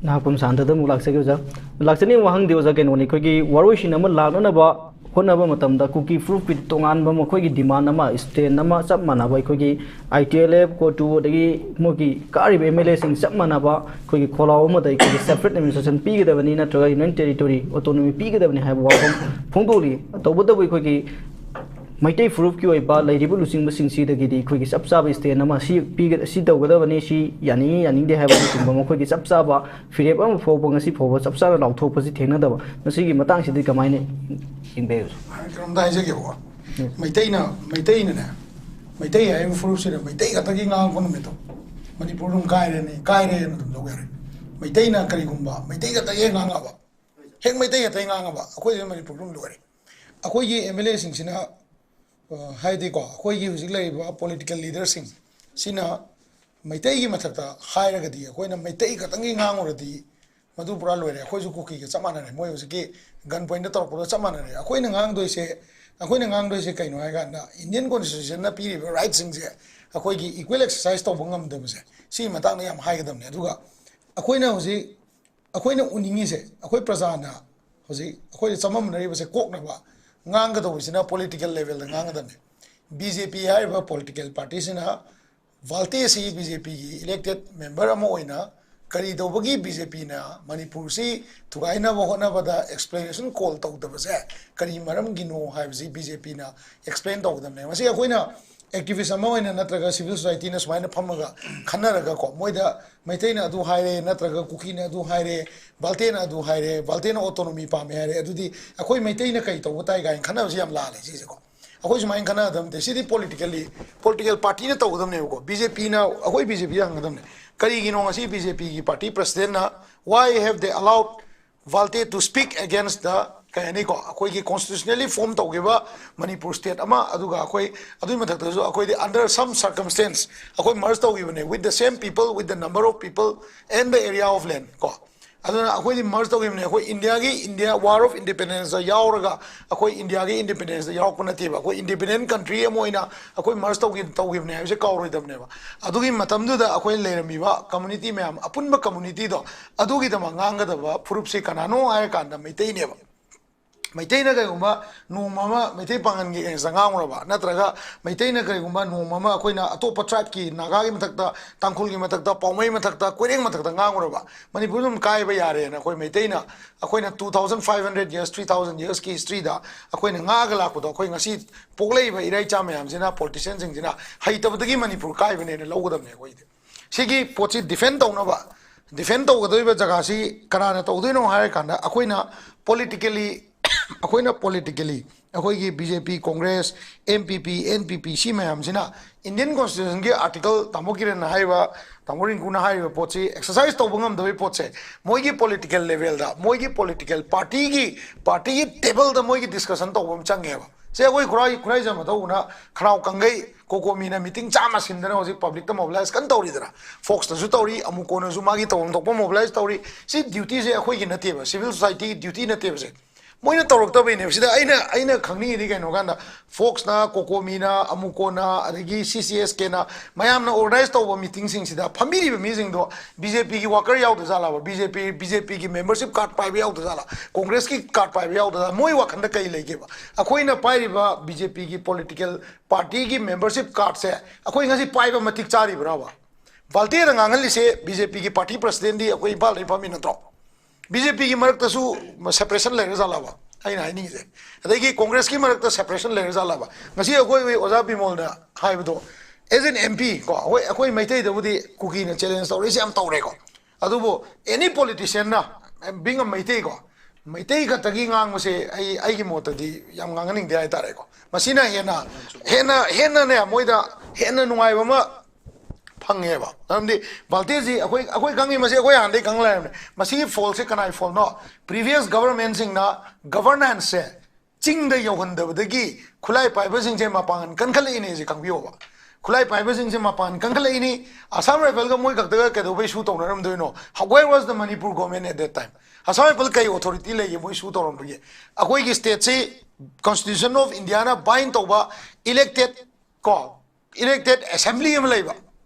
ꯅꯍꯥꯛꯄꯝ ꯁꯥꯟꯇꯗ ꯑꯃꯨꯛ ꯂꯥꯛꯆꯒꯦ ꯑꯣꯖꯥ꯫ ꯂꯥꯛꯆꯅꯤꯡꯕ ꯋꯥꯍꯪꯗꯤ ꯑꯣꯖꯥ ꯀꯩꯅꯣꯅꯤ, ꯑꯩꯈꯣꯏꯒꯤ ꯋꯥꯔꯣꯏꯁꯤꯟ ꯑꯃ ꯂꯥꯛꯅꯅꯕ ꯍꯣꯠꯅꯕ ꯃꯇꯝꯗ ꯀꯨꯀꯤ ꯐꯨꯔꯨꯞꯀꯤ ꯇꯣꯉꯥꯟꯕ ꯃꯈꯣꯏꯒꯤ ꯗꯤꯃꯥꯟ ꯑꯃ, ꯁ꯭ꯇꯦꯟ ꯑꯃ, ꯆꯞ ꯃꯥꯟꯅꯕ ꯑꯩꯈꯣꯏꯒꯤ ꯑꯥꯏ ꯇꯤ ꯑꯦꯜ ꯑꯦꯐ, ꯀꯣꯇꯨ, ꯑꯗꯒꯤ ꯃꯣꯏꯒꯤ ꯀꯥꯔꯤꯕ ꯑꯦꯝ ꯑꯦꯜ ꯑꯦꯁꯤꯡ ꯆꯞ ꯃꯥꯟꯅꯕ ꯑꯩꯈꯣꯏꯒꯤ ꯈꯣꯂꯥꯎ ꯑꯃꯗ ꯑꯩꯈꯣꯏꯒꯤ ꯁꯦꯄꯔꯦꯠ ꯑꯦꯗꯃꯤꯅꯤꯁꯇ꯭ꯔꯦꯁꯟ ꯄꯤꯒꯗꯕꯅꯤ ꯅꯠꯇ꯭ꯔꯒ ꯌꯨꯅꯤꯌꯟ ꯇꯦꯔꯤꯇꯣꯔꯤ ꯑꯣꯇꯣꯅꯣꯃꯤ ꯄꯤꯒꯗꯕꯅꯤ ꯍꯥꯏꯕ ꯋꯥꯐꯝ ꯐꯣꯡꯗꯣꯛꯂꯤ꯫ ꯇꯧꯕꯇꯕꯨ ꯑꯩꯈꯣꯏꯒꯤ ꯃꯩꯇꯩ ꯐꯨꯔꯨꯞꯀꯤ ꯑꯣꯏꯕ ꯂꯩꯔꯤꯕ ꯂꯨꯆꯤꯡꯕꯁꯤꯡꯁꯤꯗꯒꯤꯗꯤ ꯑꯩꯈꯣꯏꯒꯤ ꯆꯞ ꯆꯥꯕ ꯁ꯭ꯇꯦꯟ ꯑꯃ ꯁꯤ ꯄꯤꯒ-, ꯁꯤ ꯇꯧꯒꯗꯕꯅꯤ, ꯁꯤ ꯌꯥꯅꯤꯡꯉꯤ ꯌꯥꯅꯤꯡꯗꯦ ꯍꯥꯏꯕꯅꯆꯤꯡꯕ ꯃꯈꯣꯏꯒꯤ ꯆꯞ ꯆꯥꯕ ꯐꯤꯔꯦꯞ ꯑꯃ ꯐꯥꯎꯕ ꯉꯁꯤ ꯐꯥꯎꯕ ꯆꯞ ꯆꯥꯅ ꯂꯥꯎꯊꯣꯛꯄꯁꯤ ꯊꯦꯡꯅꯗꯕ, ꯃꯁꯤꯒꯤ ꯃꯇꯥꯡꯁꯤꯗꯤ ꯀꯃꯥꯏꯅ ꯌꯦꯡꯕꯤꯕ? ꯀꯩꯅꯣꯝꯇ ꯍꯥꯏꯖꯒꯦꯕꯀꯣ꯫ ꯎꯝ꯫ ꯃꯩꯇꯩꯅ, ꯃꯩꯇꯩꯅꯅꯦ, ꯃꯩꯇꯩ ꯍꯥꯏꯔꯤꯕ ꯐꯨꯔꯨꯞꯁꯤꯗ ꯃꯩꯇꯩ ꯈꯛꯇꯒꯤ ꯉꯥꯡꯉꯛꯄ ꯅꯨꯃꯤꯠꯇꯣ ꯃꯅꯤꯄꯨꯔ ꯑꯗꯨꯝ ꯀꯥꯏꯔꯦꯅꯦ, ꯀꯥꯏꯔꯦꯅ ꯑꯗꯨꯝ ꯂꯧ ꯌꯥꯔꯦ꯫ ꯃꯩꯇꯩꯅ ꯀꯔꯤꯒꯨꯝꯕ ꯃꯩꯇꯩ ꯈꯛꯇꯒꯤ ꯉꯥꯡꯉꯕ, ꯍꯦꯛ ꯃꯩꯇꯩ ꯈꯛꯇꯒꯤ ꯉꯥꯡꯉꯕ, ꯑꯩꯈꯣꯏꯁꯦ ꯃꯅꯤꯄꯨꯔ ꯑꯗꯨꯝ ꯂꯣꯏꯔꯦ꯫ ꯑꯩꯈꯣꯏꯒꯤ ꯑꯦꯝ ꯑꯦꯜ ꯑꯦꯁꯤꯡꯁꯤꯅ, ꯑ, ꯍꯥꯏꯗꯤꯀꯣ, ꯑꯩꯈꯣꯏꯒꯤ ꯍꯧꯖꯤꯛ ꯂꯩꯔꯤꯕ ꯄꯣꯂꯤꯇꯤꯀꯦꯜ ꯂꯤꯗꯔꯁꯤꯡ ꯁꯤꯅ ꯃꯩꯇꯩꯒꯤ ꯃꯊꯛꯇ ꯍꯥꯏꯔꯒꯗꯤ, ꯑꯩꯈꯣꯏꯅ ꯃꯩꯇꯩ ꯈꯛꯇꯪꯒꯤ ꯉꯥꯡꯉꯨꯔꯗꯤ ꯃꯗꯨ ꯄꯨꯔꯥ ꯂꯣꯏꯔꯦ꯫ ꯑꯩꯈꯣꯏꯁꯨ ꯀꯨꯀꯤꯒ ꯆꯞ ꯃꯥꯟꯅꯔꯦ, ꯃꯣꯏ ꯍꯧꯖꯤꯛꯀꯤ gun pointꯇ ꯇꯧꯔꯛꯄꯗꯣ ꯆꯞ ꯃꯥꯟꯅꯔꯦ꯫ ꯑꯩꯈꯣꯏꯅ ꯉꯥꯡꯗꯣꯏꯁꯦ, ꯑꯩꯈꯣꯏꯅ ꯉꯥꯡꯗꯣꯏꯁꯦ ꯀꯩꯅꯣ ꯍꯥꯏ ꯀꯥꯟꯗ, Indian Constitutionꯅ ꯄꯤꯔꯤꯕ rightꯁꯤꯡꯁꯦ ꯑꯩꯈꯣꯏꯒꯤ equal exercise ꯇꯧꯕ ꯉꯝꯗꯕꯁꯦ, ꯁꯤꯒꯤ ꯃꯇꯥꯡꯗ ꯌꯥꯝ ꯍꯥꯏꯒꯗꯕꯅꯦ꯫ ꯑꯗꯨꯒ ꯑꯩꯈꯣꯏꯅ ꯍꯧꯖꯤꯛ, ꯑꯩꯈꯣꯏꯅ ꯎꯅꯤꯡꯉꯤꯁꯦ, ꯑꯩꯈꯣꯏ ꯄ꯭ꯔꯖꯥꯅ ꯍꯧꯖꯤꯛ ꯑꯩꯈꯣꯏꯗ ꯆꯃꯝꯅꯔꯤꯕꯁꯦ ꯀꯣꯛꯅꯕ ꯉꯥꯡꯒꯗꯧꯕꯁꯤꯅ political levelꯗ ꯉꯥꯡꯒꯗꯕꯅꯦ꯫ BJP ꯍꯥꯏꯔꯤꯕ political partyꯁꯤꯅ ꯚꯥꯜꯇꯦ ꯑꯁꯤ BJPꯒꯤ elected member ꯑꯃ ꯑꯣꯏꯅ ꯀꯔꯤ ꯇꯧꯕꯒꯤ BJPꯅ ꯃꯅꯤꯄꯨꯔꯁꯤ ꯊꯨꯒꯥꯏꯅꯕ ꯍꯣꯠꯅꯕꯗ explanation call ꯇꯧꯗꯕꯁꯦ ꯀꯔꯤ ꯃꯔꯝꯒꯤꯅꯣ ꯍꯥꯏꯕꯁꯤ BJPꯅ explain ꯇꯧꯒꯗꯕꯅꯦ꯫ ꯃꯁꯤ ꯑꯩꯈꯣꯏꯅ activist ꯑꯃ ꯑꯣꯏꯅ ꯅꯠꯇ꯭ꯔꯒ civil societyꯅ ꯁꯨꯃꯥꯏꯅ ꯐꯝꯃꯒ ꯈꯟꯅꯔꯒꯀꯣ, ꯃꯣꯏꯗ ꯃꯩꯇꯩꯅ ꯑꯗꯨ ꯍꯥꯏꯔꯦ, ꯅꯠꯇ꯭ꯔꯒ ꯀꯨꯀꯤꯅ ꯑꯗꯨ ꯍꯥꯏꯔꯦ, ꯚꯥꯜꯇꯦꯅ ꯑꯗꯨ ꯍꯥꯏꯔꯦ, ꯚꯥꯜꯇꯦꯅ autonomy ꯄꯥꯝꯃꯦ ꯍꯥꯏꯔꯦ, ꯑꯗꯨꯗꯤ ꯑꯩꯈꯣꯏ ꯃꯩꯇꯩꯅ ꯀꯩ ꯇꯧꯕ ꯇꯥꯏ ꯀꯥꯏꯅ ꯈꯟꯅꯕꯁꯤ ꯌꯥꯝ ꯂꯥꯜꯂꯦ ꯁꯤꯁꯦꯀꯣ꯫ ꯑꯩꯈꯣꯏ ꯁꯨꯃꯥꯏꯅ ꯈꯟꯅꯒꯗꯕ ꯅꯠꯇꯦ꯫ ꯁꯤꯗꯤ politically, political partyꯅ ꯇꯧꯒꯗꯕꯅꯦꯕꯀꯣ꯫ BJPꯅ, ꯑꯩꯈꯣꯏ BJPꯗ ꯍꯪꯒꯗꯕꯅꯦ, ꯀꯔꯤꯒꯤꯅꯣ ꯉꯁꯤ BJPꯒꯤ party presidentꯅ why have they allowed ꯚꯥꯜꯇꯦ to speak against the, ꯀꯩ ꯍꯥꯏꯅꯤꯀꯣ, ꯑꯩꯈꯣꯏꯒꯤ constitutionally form ꯇꯧꯈꯤꯕ ꯃꯅꯤꯄꯨꯔ state ꯑꯃ, ꯑꯗꯨꯒ ꯑꯩꯈꯣꯏ ꯑꯗꯨꯒꯤ ꯃꯊꯛꯇꯁꯨ ꯑꯩꯈꯣꯏꯗꯤ under some circumstance ꯑꯩꯈꯣꯏ merge ꯇꯧꯈꯤꯕꯅꯦ with the same people, with the number of people and the area of land ꯀꯣ꯫ ꯑꯗꯨꯅ ꯑꯩꯈꯣꯏꯗꯤ merge ꯇꯧꯈꯤꯕꯅꯦ꯫ ꯑꯩꯈꯣꯏ Indiaꯒꯤ, India War of Independenceꯇ ꯌꯥꯎꯔꯒ ꯑꯩꯈꯣꯏ Indiaꯒꯤ independenceꯇ ꯌꯥꯎꯔꯛꯄ ꯅꯠꯇꯦꯕ꯫ ꯑꯩꯈꯣꯏ independent country ꯑꯃ ꯑꯣꯏꯅ ꯑꯩꯈꯣꯏ merge ꯇꯧꯈꯤ-, ꯇꯧꯈꯤꯕꯅꯦ ꯍꯥꯏꯕꯁꯦ ꯀꯥꯎꯔꯣꯏꯗꯕꯅꯦꯕ꯫ ꯑꯗꯨꯒꯤ ꯃꯇꯝꯗꯨꯗ ꯑꯩꯈꯣꯏ ꯂꯩꯔꯝꯃꯤꯕ community ꯃꯌꯥꯝ, ꯑꯄꯨꯟꯕ communityꯗꯣ, ꯑꯗꯨꯒꯤꯗꯃꯛ ꯉꯥꯡꯒꯗꯕ ꯐꯨꯔꯨꯞꯁꯤ ꯀꯅꯥꯅꯣ ꯍꯥꯏꯔꯀꯥꯟꯗ ꯃꯩꯇꯩꯅꯦꯕ꯫ ꯃꯩꯇꯩꯅ ꯀꯩꯒꯨꯝꯕ ꯅꯣꯡꯃ ꯑꯃ ꯃꯩꯇꯩ ꯄꯥꯉꯟꯒꯤ againstꯇ ꯉꯥꯡꯉꯨꯔꯕ, ꯅꯠꯇ꯭ꯔꯒ ꯃꯩꯇꯩꯅ ꯀꯔꯤꯒꯨꯝꯕ ꯅꯣꯡꯃ ꯑꯃ ꯑꯩꯈꯣꯏꯅ ꯑꯇꯣꯞꯄ tribeꯀꯤ, ꯅꯥꯒꯥꯒꯤ ꯃꯊꯛꯇ, ꯇꯥꯡꯈꯨꯜꯒꯤ ꯃꯊꯛꯇ, ꯄꯥꯎꯃꯩ ꯃꯊꯛꯇ, ꯀꯣꯏꯔꯦꯡ ꯃꯊꯛꯇ ꯉꯥꯡꯉꯨꯔꯕ, ꯃꯅꯤꯄꯨꯔ ꯑꯗꯨꯝ ꯀꯥꯏꯕ ꯌꯥꯔꯦꯅ ꯑꯩꯈꯣꯏ ꯃꯩꯇꯩꯅ, ꯑꯩꯈꯣꯏꯅ two thousand five hundred years, three thousand yearsꯀꯤ historyꯗ ꯑꯩꯈꯣꯏꯅ ꯉꯥꯛꯑꯒ ꯂꯥꯛꯄꯗꯣ, ꯑꯩꯈꯣꯏ ꯉꯁꯤ ꯄꯣꯛꯂꯛꯏꯕ ꯏꯔꯩꯆꯥ ꯃꯌꯥꯝꯁꯤꯅ, politicianꯁꯤꯡꯁꯤꯅ ꯍꯩꯇꯕꯗꯒꯤ ꯃꯅꯤꯄꯨꯔ ꯀꯥꯏꯕꯅꯦꯅ ꯂꯧꯒꯗꯕꯅꯦ ꯑꯩꯈꯣꯏꯗꯤ꯫ ꯁꯤꯒꯤ ꯄꯣꯠꯁꯤ defend ꯇꯧꯅꯕ, defend ꯇꯧꯒꯗꯧꯔꯤꯕ ꯖꯒꯥꯁꯤ ꯀꯅꯥꯅ ꯇꯧꯗꯣꯏꯅꯣ ꯍꯥꯏꯔꯀꯥꯟꯗ, ꯑꯩꯈꯣꯏꯅ politically, ꯑꯩꯈꯣꯏꯅ politically, ꯑꯩꯈꯣꯏꯒꯤ BJP, Congress, NPP, NPP, ꯁꯤ ꯃꯌꯥꯝꯁꯤꯅ Indian Constitutionꯒꯤ article, ꯇꯥꯃꯣ ꯀꯤꯔꯟꯅ ꯍꯥꯏꯔꯤꯕ, ꯇꯥꯃꯣ ꯔꯤꯡꯀꯨꯅ ꯍꯥꯏꯔꯤꯕ ꯄꯣꯠꯁꯤ exercise ꯇꯧꯕ ꯉꯝꯗꯕꯒꯤ ꯄꯣꯠꯁꯦ, ꯃꯣꯏꯒꯤ political levelꯗ, ꯃꯣꯏꯒꯤ political partyꯒꯤ, partyꯒꯤ tableꯗ ꯃꯣꯏꯒꯤ discussion ꯇꯧꯕ ꯑꯃ ꯆꯪꯉꯦꯕ꯫ ꯁꯦ, ꯑꯩꯈꯣꯏ ꯈꯨꯔꯥꯏ, ꯈꯨꯔꯥꯏꯖꯝ ꯃꯊꯧꯅ ꯈꯅꯥꯎ ꯀꯪꯒꯩ, ꯀꯣꯀꯣꯃꯤꯅ ꯃꯤꯇꯤꯡ ꯆꯥꯝꯃ ꯁꯤꯟꯗꯅ ꯍꯧꯖꯤꯛ ꯄꯕ꯭ꯂꯤꯛꯇ ꯃꯣꯕꯤꯂꯥꯏꯁ ꯀꯟꯅ ꯇꯧꯔꯤꯗꯅ, ꯐꯣꯛꯁꯇꯁꯨ ꯇꯧꯔꯤ, ꯑꯃꯨꯀꯣꯅꯁꯨ ꯃꯥꯒꯤ ꯇꯧꯐꯝ ꯊꯣꯛꯄ ꯃꯣꯕꯤꯂꯥꯏꯁ ꯇꯧꯔꯤ꯫ ꯁꯤ ꯗ꯭ꯌꯨꯇꯤꯁꯦ ꯑꯩꯈꯣꯏꯒꯤ ꯅꯠꯇꯦꯕ, ꯁꯤꯚꯤꯜ ꯁꯣꯁꯥꯏꯇꯤꯒꯤ ꯗ꯭ꯌꯨꯇꯤ ꯅꯠꯇꯦꯕꯁꯦ꯫ ꯃꯣꯏꯅ ꯇꯧꯔꯛꯇꯕꯩꯅꯦꯕ꯫ ꯁꯤꯗ ꯑꯩꯅ ꯑꯩꯅ ꯈꯪꯅꯤꯡꯉꯤꯗꯤ ꯀꯩꯅꯣ ꯀꯥꯟꯗ, ꯐꯣꯛꯁꯅ, ꯀꯣꯀꯣꯃꯤꯅ, ꯑꯃꯨꯀꯣꯅ, ꯑꯗꯒꯤ ꯁꯤ ꯁꯤ ꯑꯦꯁ ꯀꯦꯅ ꯃꯌꯥꯝꯅ ꯑꯣꯔꯒꯅꯥꯏꯁ ꯇꯧꯕ ꯃꯤꯇꯤꯡꯁꯤꯡꯁꯤꯗ ꯐꯝꯕꯤꯔꯤꯕ ꯃꯤꯁꯤꯡꯗꯣ ꯕꯤ ꯖꯦ ꯄꯤꯒꯤ ꯋꯥꯀꯔ ꯌꯥꯎꯗ ꯖꯥꯠꯂꯕ? ꯕꯤ ꯖꯦ ꯄꯤ, ꯕꯤ ꯖꯦ ꯄꯤꯒꯤ ꯃꯦꯝꯕꯔꯁꯤꯞ ꯀꯥꯔꯗ ꯄꯥꯏꯕ ꯌꯥꯎꯗ ꯖꯥꯠꯂꯥ? ꯀꯣꯡꯒ꯭ꯔꯦꯁꯀꯤ ꯀꯥꯔꯗ ꯄꯥꯏꯕ ꯌꯥꯎꯗ ꯖꯥꯠꯂꯥ? ꯃꯣꯏ ꯋꯥꯈꯟꯗ ꯀꯩ ꯂꯩꯒꯦꯕ? ꯑꯩꯈꯣꯏꯅ ꯄꯥꯏꯔꯤꯕ ꯕꯤ ꯖꯦ ꯄꯤꯒꯤ ꯄꯣꯂꯤꯇꯤꯀꯦꯜ ꯄꯥꯔꯇꯤꯒꯤ ꯃꯦꯝꯕꯔꯁꯤꯞ ꯀꯥꯔꯗꯁꯦ ꯑꯩꯈꯣꯏ ꯉꯁꯤ ꯄꯥꯏꯕ ꯃꯇꯤꯛ ꯆꯥꯔꯤꯕ꯭ꯔꯕ? ꯚꯥꯜꯇꯦꯗ ꯉꯥꯡꯍꯜꯂꯤꯁꯦ ꯕꯤ ꯖꯦ ꯄꯤꯒꯤ ꯄꯥꯔꯇꯤ ꯄ꯭ꯔꯁꯤꯗꯦꯟꯗꯤ ꯑꯩꯈꯣꯏ ꯏꯝꯐꯥꯜꯗꯒꯤ ꯐꯝꯃꯤ ꯅꯠꯇ꯭ꯔꯣ? ꯕꯤ ꯖꯦ ꯄꯤꯒꯤ ꯃꯔꯛꯇꯁꯨ ꯁꯦꯄꯔꯦꯁꯟ ꯂꯩꯔ ꯖꯥꯠꯂꯕ? ꯑꯩꯅ ꯍꯥꯏꯅꯤꯡꯉꯤꯁꯦ꯫ ꯑꯗꯒꯤ ꯀꯣꯡꯒ꯭ꯔꯦꯁꯀꯤ ꯃꯔꯛꯇ ꯁꯦꯄꯔꯦꯁꯟ ꯂꯩꯔ ꯖꯥꯠꯂꯕ? ꯉꯁꯤ ꯑꯩꯈꯣꯏ ꯑꯣꯖꯥ ꯕꯤꯃꯣꯜꯅ ꯍꯥꯏꯕꯗꯣ, ꯑꯦꯖ ꯑꯦꯟ ꯑꯦꯝ ꯄꯤ ꯀꯣ, ꯑꯩꯈꯣꯏ, ꯑꯩꯈꯣꯏ ꯃꯩꯇꯩꯗꯕꯨꯗꯤ ꯀꯨꯀꯤꯅ ꯆꯦꯂꯦꯟꯖ ꯇꯧꯔꯛꯏꯁꯦ ꯌꯥꯝ ꯇꯧꯔꯦꯀꯣ꯫ ꯑꯗꯨꯕꯨ ꯑꯦꯅꯤ ꯄꯣꯂꯤꯇꯤꯁꯤꯌꯟꯅ, ꯕꯤꯡ ꯑ ꯃꯩꯇꯩ ꯀꯣ, ꯃꯩꯇꯩ ꯈꯛꯇꯒꯤ ꯉꯥꯡꯕꯁꯦ ꯑꯩ, ꯑꯩꯒꯤ ꯃꯣꯠꯇꯗꯤ ꯌꯥꯝ ꯉꯥꯡꯍꯟꯅꯤꯡꯗꯦ ꯍꯥꯏꯇꯥꯔꯦꯀꯣ꯫ ꯃꯁꯤꯅ ꯍꯦꯟꯅ, ꯍꯦꯟꯅ, ꯍꯦꯟꯅꯅꯦ, ꯃꯣꯏꯗ ꯍꯦꯟꯅ ꯅꯨꯡꯉꯥꯏꯕ ꯑꯃ ꯐꯪꯉꯦꯕ꯫ ꯃꯔꯝꯗꯤ ꯚꯥꯜꯇꯦꯁꯤ ꯑꯩꯈꯣꯏ, ꯑꯩꯈꯣꯏ ꯈꯪꯉꯤ, ꯃꯁꯤ ꯑꯩꯈꯣꯏ ꯍꯥꯟꯅꯗꯒꯤ ꯈꯪ ꯂꯩꯔꯕꯅꯦ꯫ ꯃꯁꯤꯒꯤ ꯐꯣꯜꯁꯦ ꯀꯅꯥꯏ ꯐꯣꯜꯅꯣ? ꯄ꯭ꯔꯤꯚꯤꯌꯁ ꯒꯚꯔꯟꯃꯦꯟꯁꯤꯡꯅ ꯒꯚꯔꯅꯦꯟꯁꯁꯦ ꯆꯤꯡꯗ ꯌꯧꯍꯟꯗꯕꯗꯒꯤ ꯈꯨꯠꯂꯥꯏ ꯄꯥꯏꯕꯁꯤꯡꯁꯦ ꯃꯄꯥꯡꯒꯜ ꯀꯟꯈꯠꯂꯛꯏꯅꯦꯁꯦ ꯈꯪꯕꯤꯌꯣꯕ꯫ ꯈꯨꯠꯂꯥꯏ ꯄꯥꯏꯕꯁꯤꯡꯁꯦ ꯃꯄꯥꯡꯒꯜ ꯀꯟꯈꯠꯂꯛꯏꯅꯤ꯫ ꯑꯁꯥꯝ ꯔꯥꯏꯐꯜꯒ ꯃꯣꯏ ꯈꯛꯇꯒ ꯀꯩꯗꯧꯕꯩ ꯁꯨ ꯇꯧꯅꯔꯝꯗꯣꯏꯅꯣ? Where was the Manipur government at that time? Assam rifle ꯀꯩ ꯑꯣꯊꯣꯔꯤꯇꯤ ꯂꯩꯒꯦ ꯃꯣꯏ ꯁꯨ ꯇꯧꯔꯝꯕꯒꯤ? ꯑꯩꯈꯣꯏꯒꯤ ꯁ꯭ꯇꯦꯠꯁꯤ ꯀꯣꯟꯁꯇꯤꯇ꯭ꯌꯨꯁꯟ ꯑꯣꯐ ꯏꯟꯗꯤꯌꯥꯅ ꯕꯥꯏꯟ ꯇꯧꯕ ꯏꯂꯦꯛꯇꯦꯠ ꯀꯣ, ꯏꯂꯦꯛꯇꯦꯠ ꯑꯦꯁꯦꯝꯕ꯭ꯂꯤ ꯑꯃ ꯂꯩꯕ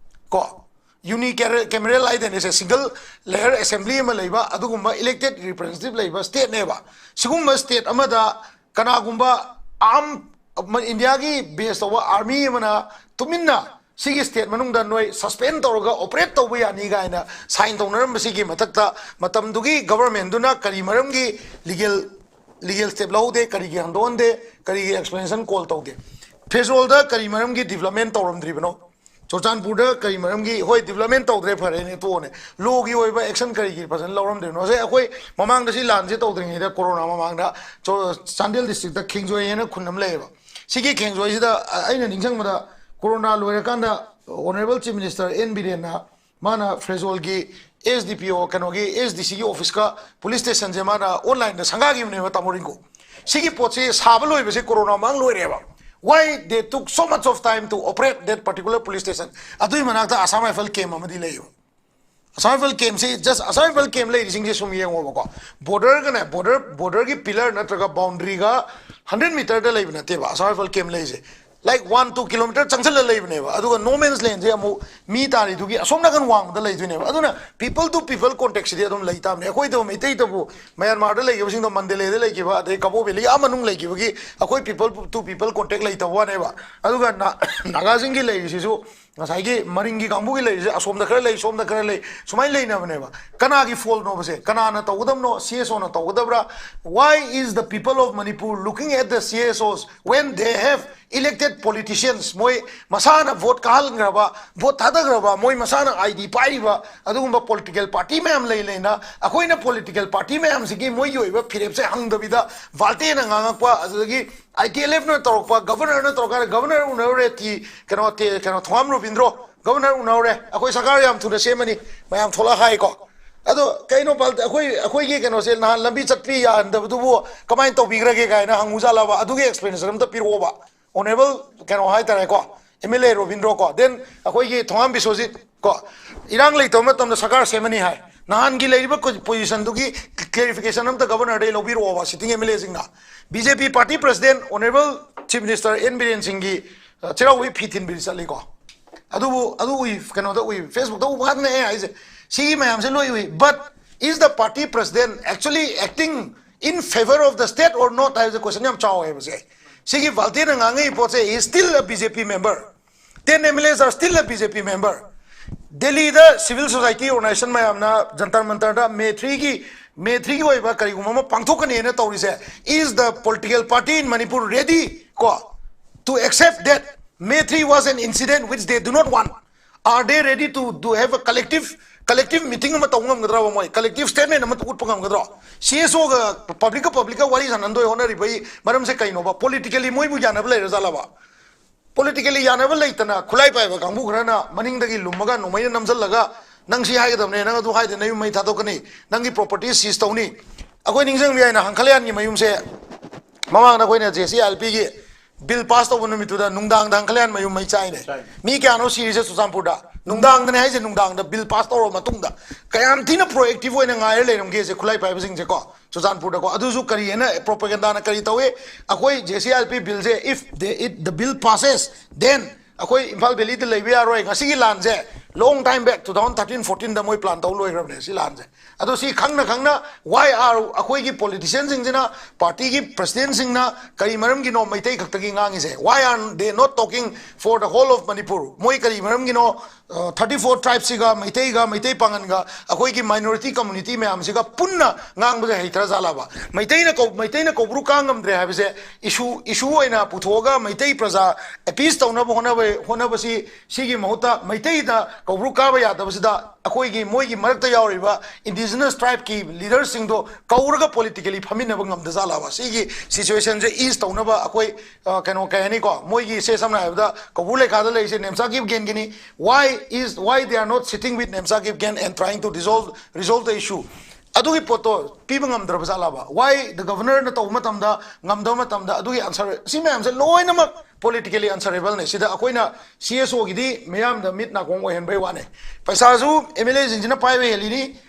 ꯀꯣ, ꯌꯨꯅꯤ ꯀꯦꯃꯦꯔꯦꯜ ꯍꯥꯏꯗꯅꯦ, ꯁꯦ ꯁꯤꯡꯒꯜ ꯂꯦꯌꯔ ꯑꯦꯁꯦꯝꯕ꯭ꯂꯤ ꯑꯃ ꯂꯩꯕ, ꯑꯗꯨꯒꯨꯝꯕ ꯏꯂꯦꯛꯇꯦꯠ ꯔꯤꯄ꯭ꯔꯖꯦꯟꯇꯦꯇꯤꯚ ꯂꯩꯕ ꯁ꯭ꯇꯦꯠꯅꯦꯕ꯫ ꯁꯤꯒꯨꯝꯕ ꯁ꯭ꯇꯦꯠ ꯑꯃꯗ ꯀꯅꯥꯒꯨꯝꯕ ꯑꯥꯔꯝ, ꯏꯟꯗꯤꯌꯥꯒꯤ ꯕꯦꯁ ꯇꯧꯕ ꯑꯥꯔꯃꯤ ꯑꯃꯅ ꯇꯨꯃꯤꯟꯅ ꯁꯤꯒꯤ ꯁ꯭ꯇꯦꯠ ꯃꯅꯨꯡꯗ ꯅꯣꯏ ꯁꯁꯄꯦꯟ ꯇꯧꯔꯒ ꯑꯣꯄꯔꯦꯠ ꯇꯧꯕ ꯌꯥꯅꯤ ꯀꯥꯏꯅ ꯁꯥꯏꯟ ꯇꯧꯅꯔꯝꯕꯁꯤꯒꯤ ꯃꯊꯛꯇ ꯃꯇꯝꯗꯨꯒꯤ ꯒꯚꯔꯟꯃꯦꯟꯗꯨꯅ ꯀꯔꯤ ꯃꯔꯝꯒꯤ ꯂꯤꯒꯦꯜ, ꯂꯤꯒꯦꯜ ꯁ꯭ꯇꯦꯞ ꯂꯧꯍꯧꯗꯦ, ꯀꯔꯤꯒꯤ ꯍꯟꯗꯣꯛꯍꯟꯗꯦ, ꯀꯔꯤꯒꯤ ꯑꯦꯛꯁꯄ꯭ꯂꯦꯅꯦꯁꯟ ꯀꯣꯜ ꯇꯧꯗꯦ? ꯐꯦꯖꯣꯜꯗ ꯀꯔꯤ ꯃꯔꯝꯒꯤ ꯗꯤꯕ꯭ꯂꯞꯃꯦꯟ ꯇꯧꯔꯝꯗ꯭ꯔꯤꯕꯅꯣ? ꯆꯨꯔꯆꯥꯟꯄꯨꯔꯗ ꯀꯔꯤ ꯃꯔꯝꯒꯤ, ꯍꯣꯏ, ꯗꯤꯕ꯭ꯂꯞꯃꯦꯟ ꯇꯧꯗ꯭ꯔꯦ, ꯐꯔꯦꯅꯦ, ꯇꯣꯛꯑꯣꯅꯦ, ꯂꯣꯒꯤ ꯑꯣꯏꯕ ꯑꯦꯛꯁꯟ ꯀꯔꯤꯒꯤ ꯐꯖꯅ ꯂꯧꯔꯝꯗ꯭ꯔꯤꯕꯅꯣ? ꯉꯁꯥꯏ ꯑꯩꯈꯣꯏ ꯃꯃꯥꯡꯗ ꯁꯤ ꯂꯥꯟꯁꯦ ꯇꯧꯗ꯭ꯔꯤꯉꯩꯗ, ꯀꯣꯔꯣꯅꯥ ꯃꯃꯥꯡꯗ ꯆꯣ-, ꯆꯥꯟꯗꯦꯜ ꯗꯤꯁꯇ꯭ꯔꯤꯛꯇ ꯈꯦꯡꯖꯣꯏ ꯍꯥꯏꯅ ꯈꯨꯟ ꯑꯃ ꯂꯩꯌꯦꯕ꯫ ꯁꯤꯒꯤ ꯈꯦꯡꯖꯣꯏꯁꯤꯗ ꯑ-, ꯑꯩꯅ ꯅꯤꯡꯁꯤꯡꯕꯗ ꯀꯣꯔꯣꯅꯥ ꯂꯣꯏꯔꯀꯥꯟꯗ ꯑꯣꯅꯔꯦꯕꯜ ꯆꯤꯐ ꯃꯤꯅꯤꯁꯇꯔ ꯑꯦꯟ ꯕꯤꯔꯦꯟꯅ ꯃꯥꯅ ꯐ꯭ꯔꯦꯖꯣꯜꯒꯤ ꯑꯦꯁ ꯗꯤ ꯄꯤ ꯑꯣ, ꯀꯩꯅꯣꯒꯤ ꯑꯦꯁ ꯗꯤ ꯁꯤꯒꯤ ꯑꯣꯐꯤꯁꯀ ꯄꯨꯂꯤꯁ ꯁ꯭ꯇꯦꯁꯟꯁꯦ ꯃꯥꯅ ꯑꯣꯟꯂꯥꯏꯟꯗ ꯁꯪꯒꯥꯈꯤꯕꯅꯦꯕ, ꯇꯥꯃꯣ ꯔꯤꯡꯀꯨ꯫ ꯁꯤꯒꯤ ꯄꯣꯠꯁꯤ ꯁꯥꯕ ꯂꯣꯏꯕꯁꯦ ꯀꯣꯔꯣꯅꯥ ꯃꯃꯥꯡ ꯂꯣꯏꯔꯦꯕ꯫ Why they took so much of time to operate that particular police station? ꯑꯗꯨꯒꯤ ꯃꯅꯥꯛꯇ Assam Rifle camp ꯑꯃꯗꯤ ꯂꯩꯌꯦꯕ꯫ Assam Rifle campꯁꯤ, just Assam Rifle camp ꯂꯩꯔꯤꯁꯤꯡꯁꯦ ꯁꯨꯝ ꯌꯦꯡꯉꯣꯕꯀꯣ, borderꯒꯅꯦ, border borderꯒꯤ pillar ꯅꯠꯇ꯭ꯔꯒ boundaryꯒ hundred meterꯗ ꯂꯩꯕ ꯅꯠꯇꯦꯕ Assam Rifle camp ꯂꯩꯔꯤꯁꯦ, like one two kilometer ꯆꯪꯁꯤꯜꯂ ꯂꯩꯕꯅꯦꯕ꯫ ꯑꯗꯨꯒ no man's landꯁꯦ ꯑꯃꯨꯛ ꯃꯤ ꯇꯥꯔꯤꯗꯨꯒꯤ ꯑꯁꯣꯝ ꯅꯥꯀꯟ ꯋꯥꯡꯃꯗ ꯂꯩꯗꯣꯏꯅꯦꯕ꯫ ꯑꯗꯨꯅ people to people contactꯁꯤꯗꯤ ꯑꯗꯨꯝ ꯂꯩ ꯇꯥꯕꯅꯦ꯫ ꯑꯩꯈꯣꯏꯗꯕꯨ, ꯃꯩꯇꯩꯗꯕꯨ, ꯃ꯭ꯌꯥꯟꯃꯥꯔꯗ ꯂꯩꯈꯤꯕꯁꯤꯡꯗꯣ, ꯃꯟꯗꯂꯦꯗ ꯂꯩꯈꯤꯕ, ꯑꯗꯩ ꯀꯕꯣ ꯚꯦꯂꯤ ꯑꯥ ꯃꯅꯨꯡ ꯂꯩꯈꯤꯕꯒꯤ ꯑꯩꯈꯣꯏ people to people contact ꯂꯩꯇꯕ ꯋꯥꯅꯦꯕ꯫ ꯑꯗꯨꯒ ꯅꯥ- ꯅꯥꯒꯥꯁꯤꯡꯒꯤ ꯂꯩꯔꯤꯁꯤꯁꯨ, ꯉꯁꯥꯏꯒꯤ ꯃꯔꯤꯡꯒꯤ ꯀꯥꯡꯕꯨꯒꯤ ꯂꯩꯔꯤꯁꯦ, ꯑꯁꯣꯝꯗ ꯈꯔ ꯂꯩ, ꯁꯣꯝꯗ ꯈꯔ ꯂꯩ, ꯁꯨꯃꯥꯏꯅ ꯂꯩꯅꯕꯅꯦꯕ꯫ ꯀꯅꯥꯒꯤ faultꯅꯣꯕꯁꯦ? ꯀꯅꯥꯅ ꯇꯧꯒꯗꯕꯅꯣ? CSOꯅ ꯇꯧꯒꯗꯕ꯭ꯔꯥ? Why is the people of Manipur looking at the CSOs when they have elected politicians? ꯃꯣꯏ ꯃꯁꯥꯅ vote ꯀꯥꯍꯟꯈ꯭ꯔꯕ, vote ꯊꯥꯗꯈ꯭ꯔꯕ, ꯃꯣꯏ ꯃꯁꯥꯅ ID ꯄꯥꯏꯔꯤꯕ ꯑꯗꯨꯒꯨꯝꯕ political party ꯃꯌꯥꯝ ꯂꯩ ꯂꯩꯅ, ꯑꯩꯈꯣꯏꯅ political party ꯃꯌꯥꯝꯁꯤꯒꯤ ꯃꯣꯏꯒꯤ ꯑꯣꯏꯕ ꯐꯤꯔꯦꯞꯁꯦ ꯍꯪꯗꯕꯤꯗ, ꯚꯥꯜꯇꯦꯅ ꯉꯥꯡꯉꯛꯄ, ꯑꯗꯨꯗꯒꯤ ITLFꯅ ꯇꯧꯔꯛꯄ, governorꯅ ꯇꯧꯔꯛꯀꯥꯟꯗ, "Governor ꯎꯅꯔꯨꯔꯦ, ꯇꯤ, ꯀꯩꯅꯣ, ꯇꯦ, ꯀꯩꯅꯣ, ꯊꯣꯉꯥꯝ ꯔꯣꯕꯤꯟꯗ꯭ꯔꯣ, Governor ꯎꯅꯔꯨꯔꯦ, ꯑꯩꯈꯣꯏ ꯁꯔꯀꯥꯔ ꯌꯥꯝ ꯊꯨꯅ ꯁꯦꯝꯃꯅꯤ", ꯃꯌꯥꯝ ꯊꯣꯛꯂꯛꯑ ꯍꯥꯏꯀꯣ꯫ ꯑꯗꯣ ꯀꯩꯅꯣ, ꯚꯥꯜ-, ꯑꯩꯈꯣꯏ, ꯑꯩꯈꯣꯏꯒꯤ ꯀꯩꯅꯣꯁꯦ, ꯅꯍꯥꯟ ꯂꯝꯕꯤ ꯆꯠꯄꯤ ꯌꯥꯍꯟꯗꯕꯗꯨꯕꯨ ꯀꯃꯥꯏꯅ ꯇꯧꯕꯤꯈ꯭ꯔꯒꯦ ꯀꯥꯏꯅ ꯍꯪꯉꯨꯖꯥꯠꯂꯕ? ꯑꯗꯨꯒꯤ explanation ꯑꯝꯇ ꯄꯤꯔꯛꯑꯣꯕ꯫ Honourable ꯀꯩꯅꯣ ꯍꯥꯏꯇꯥꯔꯦꯀꯣ, MLA ꯔꯣꯕꯤꯟꯗ꯭ꯔꯣ ꯀꯣ, then ꯑꯩꯈꯣꯏꯒꯤ ꯊꯣꯉꯥꯝ ꯕꯤꯁ꯭ꯋꯖꯤꯠ ꯀꯣ, ꯏꯔꯥꯡ ꯂꯩꯇꯕ ꯃꯇꯝꯗ ꯁꯔꯀꯥꯔ ꯁꯦꯝꯃꯅꯤ ꯍꯥꯏ꯫ ꯅꯍꯥꯟꯒꯤ ꯂꯩꯔꯤꯕ ꯀꯣ-, positionꯗꯨꯒꯤ clarification ꯑꯝꯇ governorꯗꯒꯤ ꯂꯧꯕꯤꯔꯛꯑꯣꯕ, sitting MLAꯁꯤꯡꯅ꯫ BJP party president, Honourable Chief Minister N Biren ꯁꯤꯡꯒꯤ, ꯑ, ꯆꯩꯔꯥꯎꯕꯒꯤ ꯐꯤ ꯊꯤꯟꯕꯤꯗꯤ ꯆꯠꯂꯤꯀꯣ꯫ ꯑꯗꯨꯕꯨ, ꯑꯗꯨ ꯎꯏ, ꯀꯩꯅꯣꯗ ꯎꯏ, Facebookꯇ ꯎꯕ ꯉꯥꯛꯇꯅꯦ ꯑꯩ ꯍꯥꯏꯁꯦ꯫ ꯁꯤꯒꯤ ꯃꯌꯥꯝꯁꯦ ꯂꯣꯏ ꯎꯏ꯫ But is the party president actually acting in favour of the state or not ꯍꯥꯏꯕꯁꯦ question ꯌꯥꯝ ꯆꯥꯎꯋꯦꯕꯁꯦ꯫ ꯁꯤꯒꯤ ꯚꯥꯜꯇꯦꯅ ꯉꯥꯡꯉꯛꯏ ꯄꯣꯠꯁꯦ, he is still a BJP member. Ten MLAs are still a BJP member. ꯗꯦꯜꯂꯤꯗ civil society organisation ꯃꯌꯥꯝꯅ Jantar ꯃꯟꯇꯔꯗ May threeꯒꯤ, May threeꯒꯤ ꯑꯣꯏꯕ ꯀꯔꯤꯒꯨꯝꯕ ꯑꯃ ꯄꯥꯡꯊꯣꯛꯀꯅꯤꯅ ꯇꯧꯔꯤꯁꯦ, is the political party in Manipur ready, ꯀꯣ, to accept that May three was an incident which they do not want? Are they ready to, to have a collective, collective meeting ꯑꯃ ꯇꯧꯕ ꯉꯝꯒꯗ꯭ꯔꯕ ꯃꯣꯏ? Collective statement ꯑꯃ ꯎꯠꯄ ꯉꯝꯒꯗ꯭ꯔꯣ? CSOꯒ publicꯀ publicꯀ ꯋꯥꯔꯤ ꯁꯥꯟꯅꯗꯣꯏ ꯍꯣꯠꯅꯔꯤꯕꯒꯤ ꯃꯔꯝꯁꯦ ꯀꯩꯅꯣꯕ? Politically ꯃꯣꯏꯕꯨ ꯌꯥꯅꯕ ꯂꯩꯔꯖꯥꯠꯂꯕ? Politically ꯌꯥꯅꯕ ꯂꯩꯇꯅ ꯈꯨꯠꯂꯥꯏ ꯄꯥꯏꯕ ꯀꯥꯡꯕꯨ ꯈꯔꯅ ꯃꯅꯤꯡꯗꯒꯤ ꯂꯨꯝꯃꯒ ꯅꯣꯡꯃꯩꯅ ꯅꯝꯁꯤꯜꯂꯒ, "ꯅꯪ ꯁꯤ ꯍꯥꯏꯒꯗꯕꯅꯦ, ꯅꯪ ꯑꯗꯨ ꯍꯥꯏꯗꯦ, ꯅꯌꯨꯝ ꯃꯩ ꯊꯥꯗꯣꯛꯀꯅꯤ, ꯅꯪꯒꯤ property seize ꯇꯧꯅꯤ"꯫ ꯑꯩꯈꯣꯏ ꯅꯤꯡꯁꯤꯡꯕ ꯌꯥꯏꯅ, ꯍꯪꯈꯂꯌꯥꯟꯒꯤ ꯃꯌꯨꯝꯁꯦ ꯃꯃꯥꯡꯗ ꯑꯩꯈꯣꯏꯅ JCILPꯒꯤ ꯕꯤꯜ ꯄꯥꯁ ꯇꯧꯕ ꯅꯨꯃꯤꯠꯇꯨꯗ ꯅꯨꯡꯗꯥꯡꯗ ꯍꯪꯈꯂꯌꯥꯟ ꯃꯌꯨꯝ ꯃꯩ ꯆꯥꯏꯅꯦ꯫ ꯃꯤ ꯀꯌꯥꯅꯣ ꯁꯤꯔꯤꯁꯦ ꯆꯨꯔꯆꯥꯟꯄꯨꯔꯗ? ꯅꯨꯡꯗꯥꯡꯗꯅꯦ ꯍꯥꯏꯁꯦ, ꯅꯨꯡꯗꯥꯡꯗ ꯕꯤꯜ ꯄꯥꯁ ꯇꯧꯔꯕ ꯃꯇꯨꯡꯗ꯫ ꯀꯌꯥꯝ ꯊꯤꯅ ꯄ꯭ꯔꯣꯑꯦꯛꯇꯤꯚ ꯑꯣꯏꯅ ꯉꯥꯏꯔ ꯂꯩꯔꯝꯒꯦꯁꯦ ꯈꯨꯠꯂꯥꯏ ꯄꯥꯏꯕꯁꯤꯡꯁꯦꯀꯣ, ꯆꯨꯔꯆꯥꯟꯄꯨꯔꯗꯀꯣ꯫ ꯑꯗꯨꯁꯨ ꯀꯔꯤ ꯍꯥꯏꯅ ꯄ꯭ꯔꯣꯄꯦꯒꯦꯟꯗꯥꯅ ꯀꯔꯤ ꯇꯧꯏ? ꯑꯩꯈꯣꯏ ꯖꯦ ꯁꯤ ꯑꯥꯔ ꯄꯤ ꯕꯤꯜꯁꯦ, if the, it, the bill passes, then ꯑꯩꯈꯣꯏ ꯏꯝꯐꯥꯜ ꯚꯦꯂꯤꯗ ꯂꯩꯕ ꯌꯥꯔꯣꯏ, ꯉꯁꯤꯒꯤ ꯂꯥꯟꯁꯦ long time back two thousand thirteen fourteenꯗ ꯃꯣꯏ ꯄ꯭ꯂꯥꯟ ꯇꯧ ꯂꯣꯏꯈ꯭ꯔꯕꯅꯦ ꯁꯤ ꯂꯥꯟꯁꯦ꯫ ꯑꯗꯣ ꯁꯤ ꯈꯪꯅ ꯈꯪꯅ why are ꯑꯩꯈꯣꯏꯒꯤ ꯄꯣꯂꯤꯇꯤꯁꯤꯌꯟꯁꯤꯡꯁꯤꯅ, ꯄꯥꯔꯇꯤꯒꯤ ꯄ꯭ꯔꯁꯤꯗꯦꯟꯁꯤꯡꯅ ꯀꯔꯤ ꯃꯔꯝꯒꯤꯅꯣ ꯃꯩꯇꯩ ꯈꯛꯇꯒꯤ ꯉꯥꯡꯉꯤꯁꯦ? Why are they not talking for the whole of Manipur? ꯃꯣꯏ ꯀꯔꯤ ꯃꯔꯝꯒꯤꯅꯣ ꯊꯥꯔꯇꯤ ꯐꯣꯔ ꯇ꯭ꯔꯥꯏꯕꯁꯤꯒ, ꯃꯩꯇꯩꯒ, ꯃꯩꯇꯩ ꯄꯥꯉꯟꯒ, ꯑꯩꯈꯣꯏꯒꯤ ꯃꯥꯏꯅꯣꯔꯤꯇꯤ ꯀꯝꯃꯨꯅꯤꯇꯤ ꯃꯌꯥꯝꯁꯤꯒ ꯄꯨꯟꯅ ꯉꯥꯡꯕꯁꯦ ꯍꯩꯇ꯭ꯔ ꯖꯥꯠꯂꯕ? ꯃꯩꯇꯩꯅ ꯀꯧ-, ꯃꯩꯇꯩꯅ ꯀꯧꯕ꯭ꯔꯨ ꯀꯥ ꯉꯝꯗ꯭ꯔꯦ ꯍꯥꯏꯕꯁꯦ ꯏꯁꯨ, ꯏꯁꯨ ꯑꯣꯏꯅ ꯄꯨꯊꯣꯛꯑꯒ ꯃꯩꯇꯩ ꯄ꯭ꯔꯖꯥ ꯑꯦꯄꯤꯁ ꯇꯧꯅꯕ ꯍꯣꯠꯅꯕ, ꯍꯣꯠꯅꯕꯁꯤ, ꯁꯤꯒꯤ ꯃꯍꯨꯠꯇ ꯃꯩꯇꯩꯗ ꯀꯧꯕ꯭ꯔꯨ ꯀꯥꯕ ꯌꯥꯗꯕꯁꯤꯗ ꯑꯩꯈꯣꯏꯒꯤ, ꯃꯣꯏꯒꯤ ꯃꯔꯛꯇ ꯌꯥꯎꯔꯤꯕ ꯏꯟꯗꯤꯖꯤꯅꯁ ꯇ꯭ꯔꯥꯏꯕꯀꯤ ꯂꯤꯗꯔꯁꯤꯡꯗꯣ ꯀꯧꯔꯒ ꯄꯣꯂꯤꯇꯤꯀꯦꯂꯤ ꯐꯝꯃꯤꯟꯅꯕ ꯉꯝꯗ ꯖꯥꯠꯂꯕ? ꯁꯤꯒꯤ ꯁꯤꯆꯨꯋꯦꯁꯟꯁꯦ ꯏꯁ ꯇꯧꯅꯕ ꯑꯩꯈꯣꯏ, ꯑ, ꯀꯩꯅꯣ, ꯀꯩ ꯍꯥꯏꯅꯤꯀꯣ, ꯃꯣꯏꯒꯤ ꯁꯦ, ꯁꯝꯅ ꯍꯥꯏꯔꯕꯗ ꯀꯧꯕ꯭ꯔꯨ ꯂꯩꯈꯥꯗ ꯂꯩꯔꯤꯁꯦ Nemcha ꯀꯤꯞꯒꯦꯟꯒꯤꯅꯤ, why is, why they are not sitting with Nemcha Kipgen and trying to resolve, resolve the issue? ꯑꯗꯨꯒꯤ ꯄꯣꯠꯇꯣ ꯄꯤꯕ ꯉꯝꯗ꯭ꯔꯕ ꯖꯥꯠꯂꯕ? Why the governorꯅ ꯇꯧꯕ ꯃꯇꯝꯗ ꯉꯝꯗꯕ ꯃꯇꯝꯗ? ꯑꯗꯨꯒꯤ ꯑꯟꯁꯔ, ꯁꯤ ꯃꯌꯥꯝꯁꯦ ꯂꯣꯏꯅꯃꯛ ꯄꯣꯂꯤꯇꯤꯀꯦꯂꯤ ꯑꯟꯁꯔꯦꯕꯜꯅꯦ꯫ ꯁꯤꯗ ꯑꯩꯈꯣꯏꯅ ꯁꯤ ꯑꯦꯁ ꯑꯣꯒꯤꯗꯤ ꯃꯤꯌꯥꯝꯗ ꯃꯤꯠ ꯅꯥꯀꯣꯡ ꯑꯣꯏꯍꯟꯕꯩ ꯋꯥꯅꯦ꯫ ꯄꯩꯁꯥꯁꯨ ꯑꯦꯝ ꯑꯦꯜ ꯑꯦꯁꯤꯡꯁꯤꯅ ꯄꯥꯏꯕ ꯍꯦꯜꯂꯤꯅꯤ,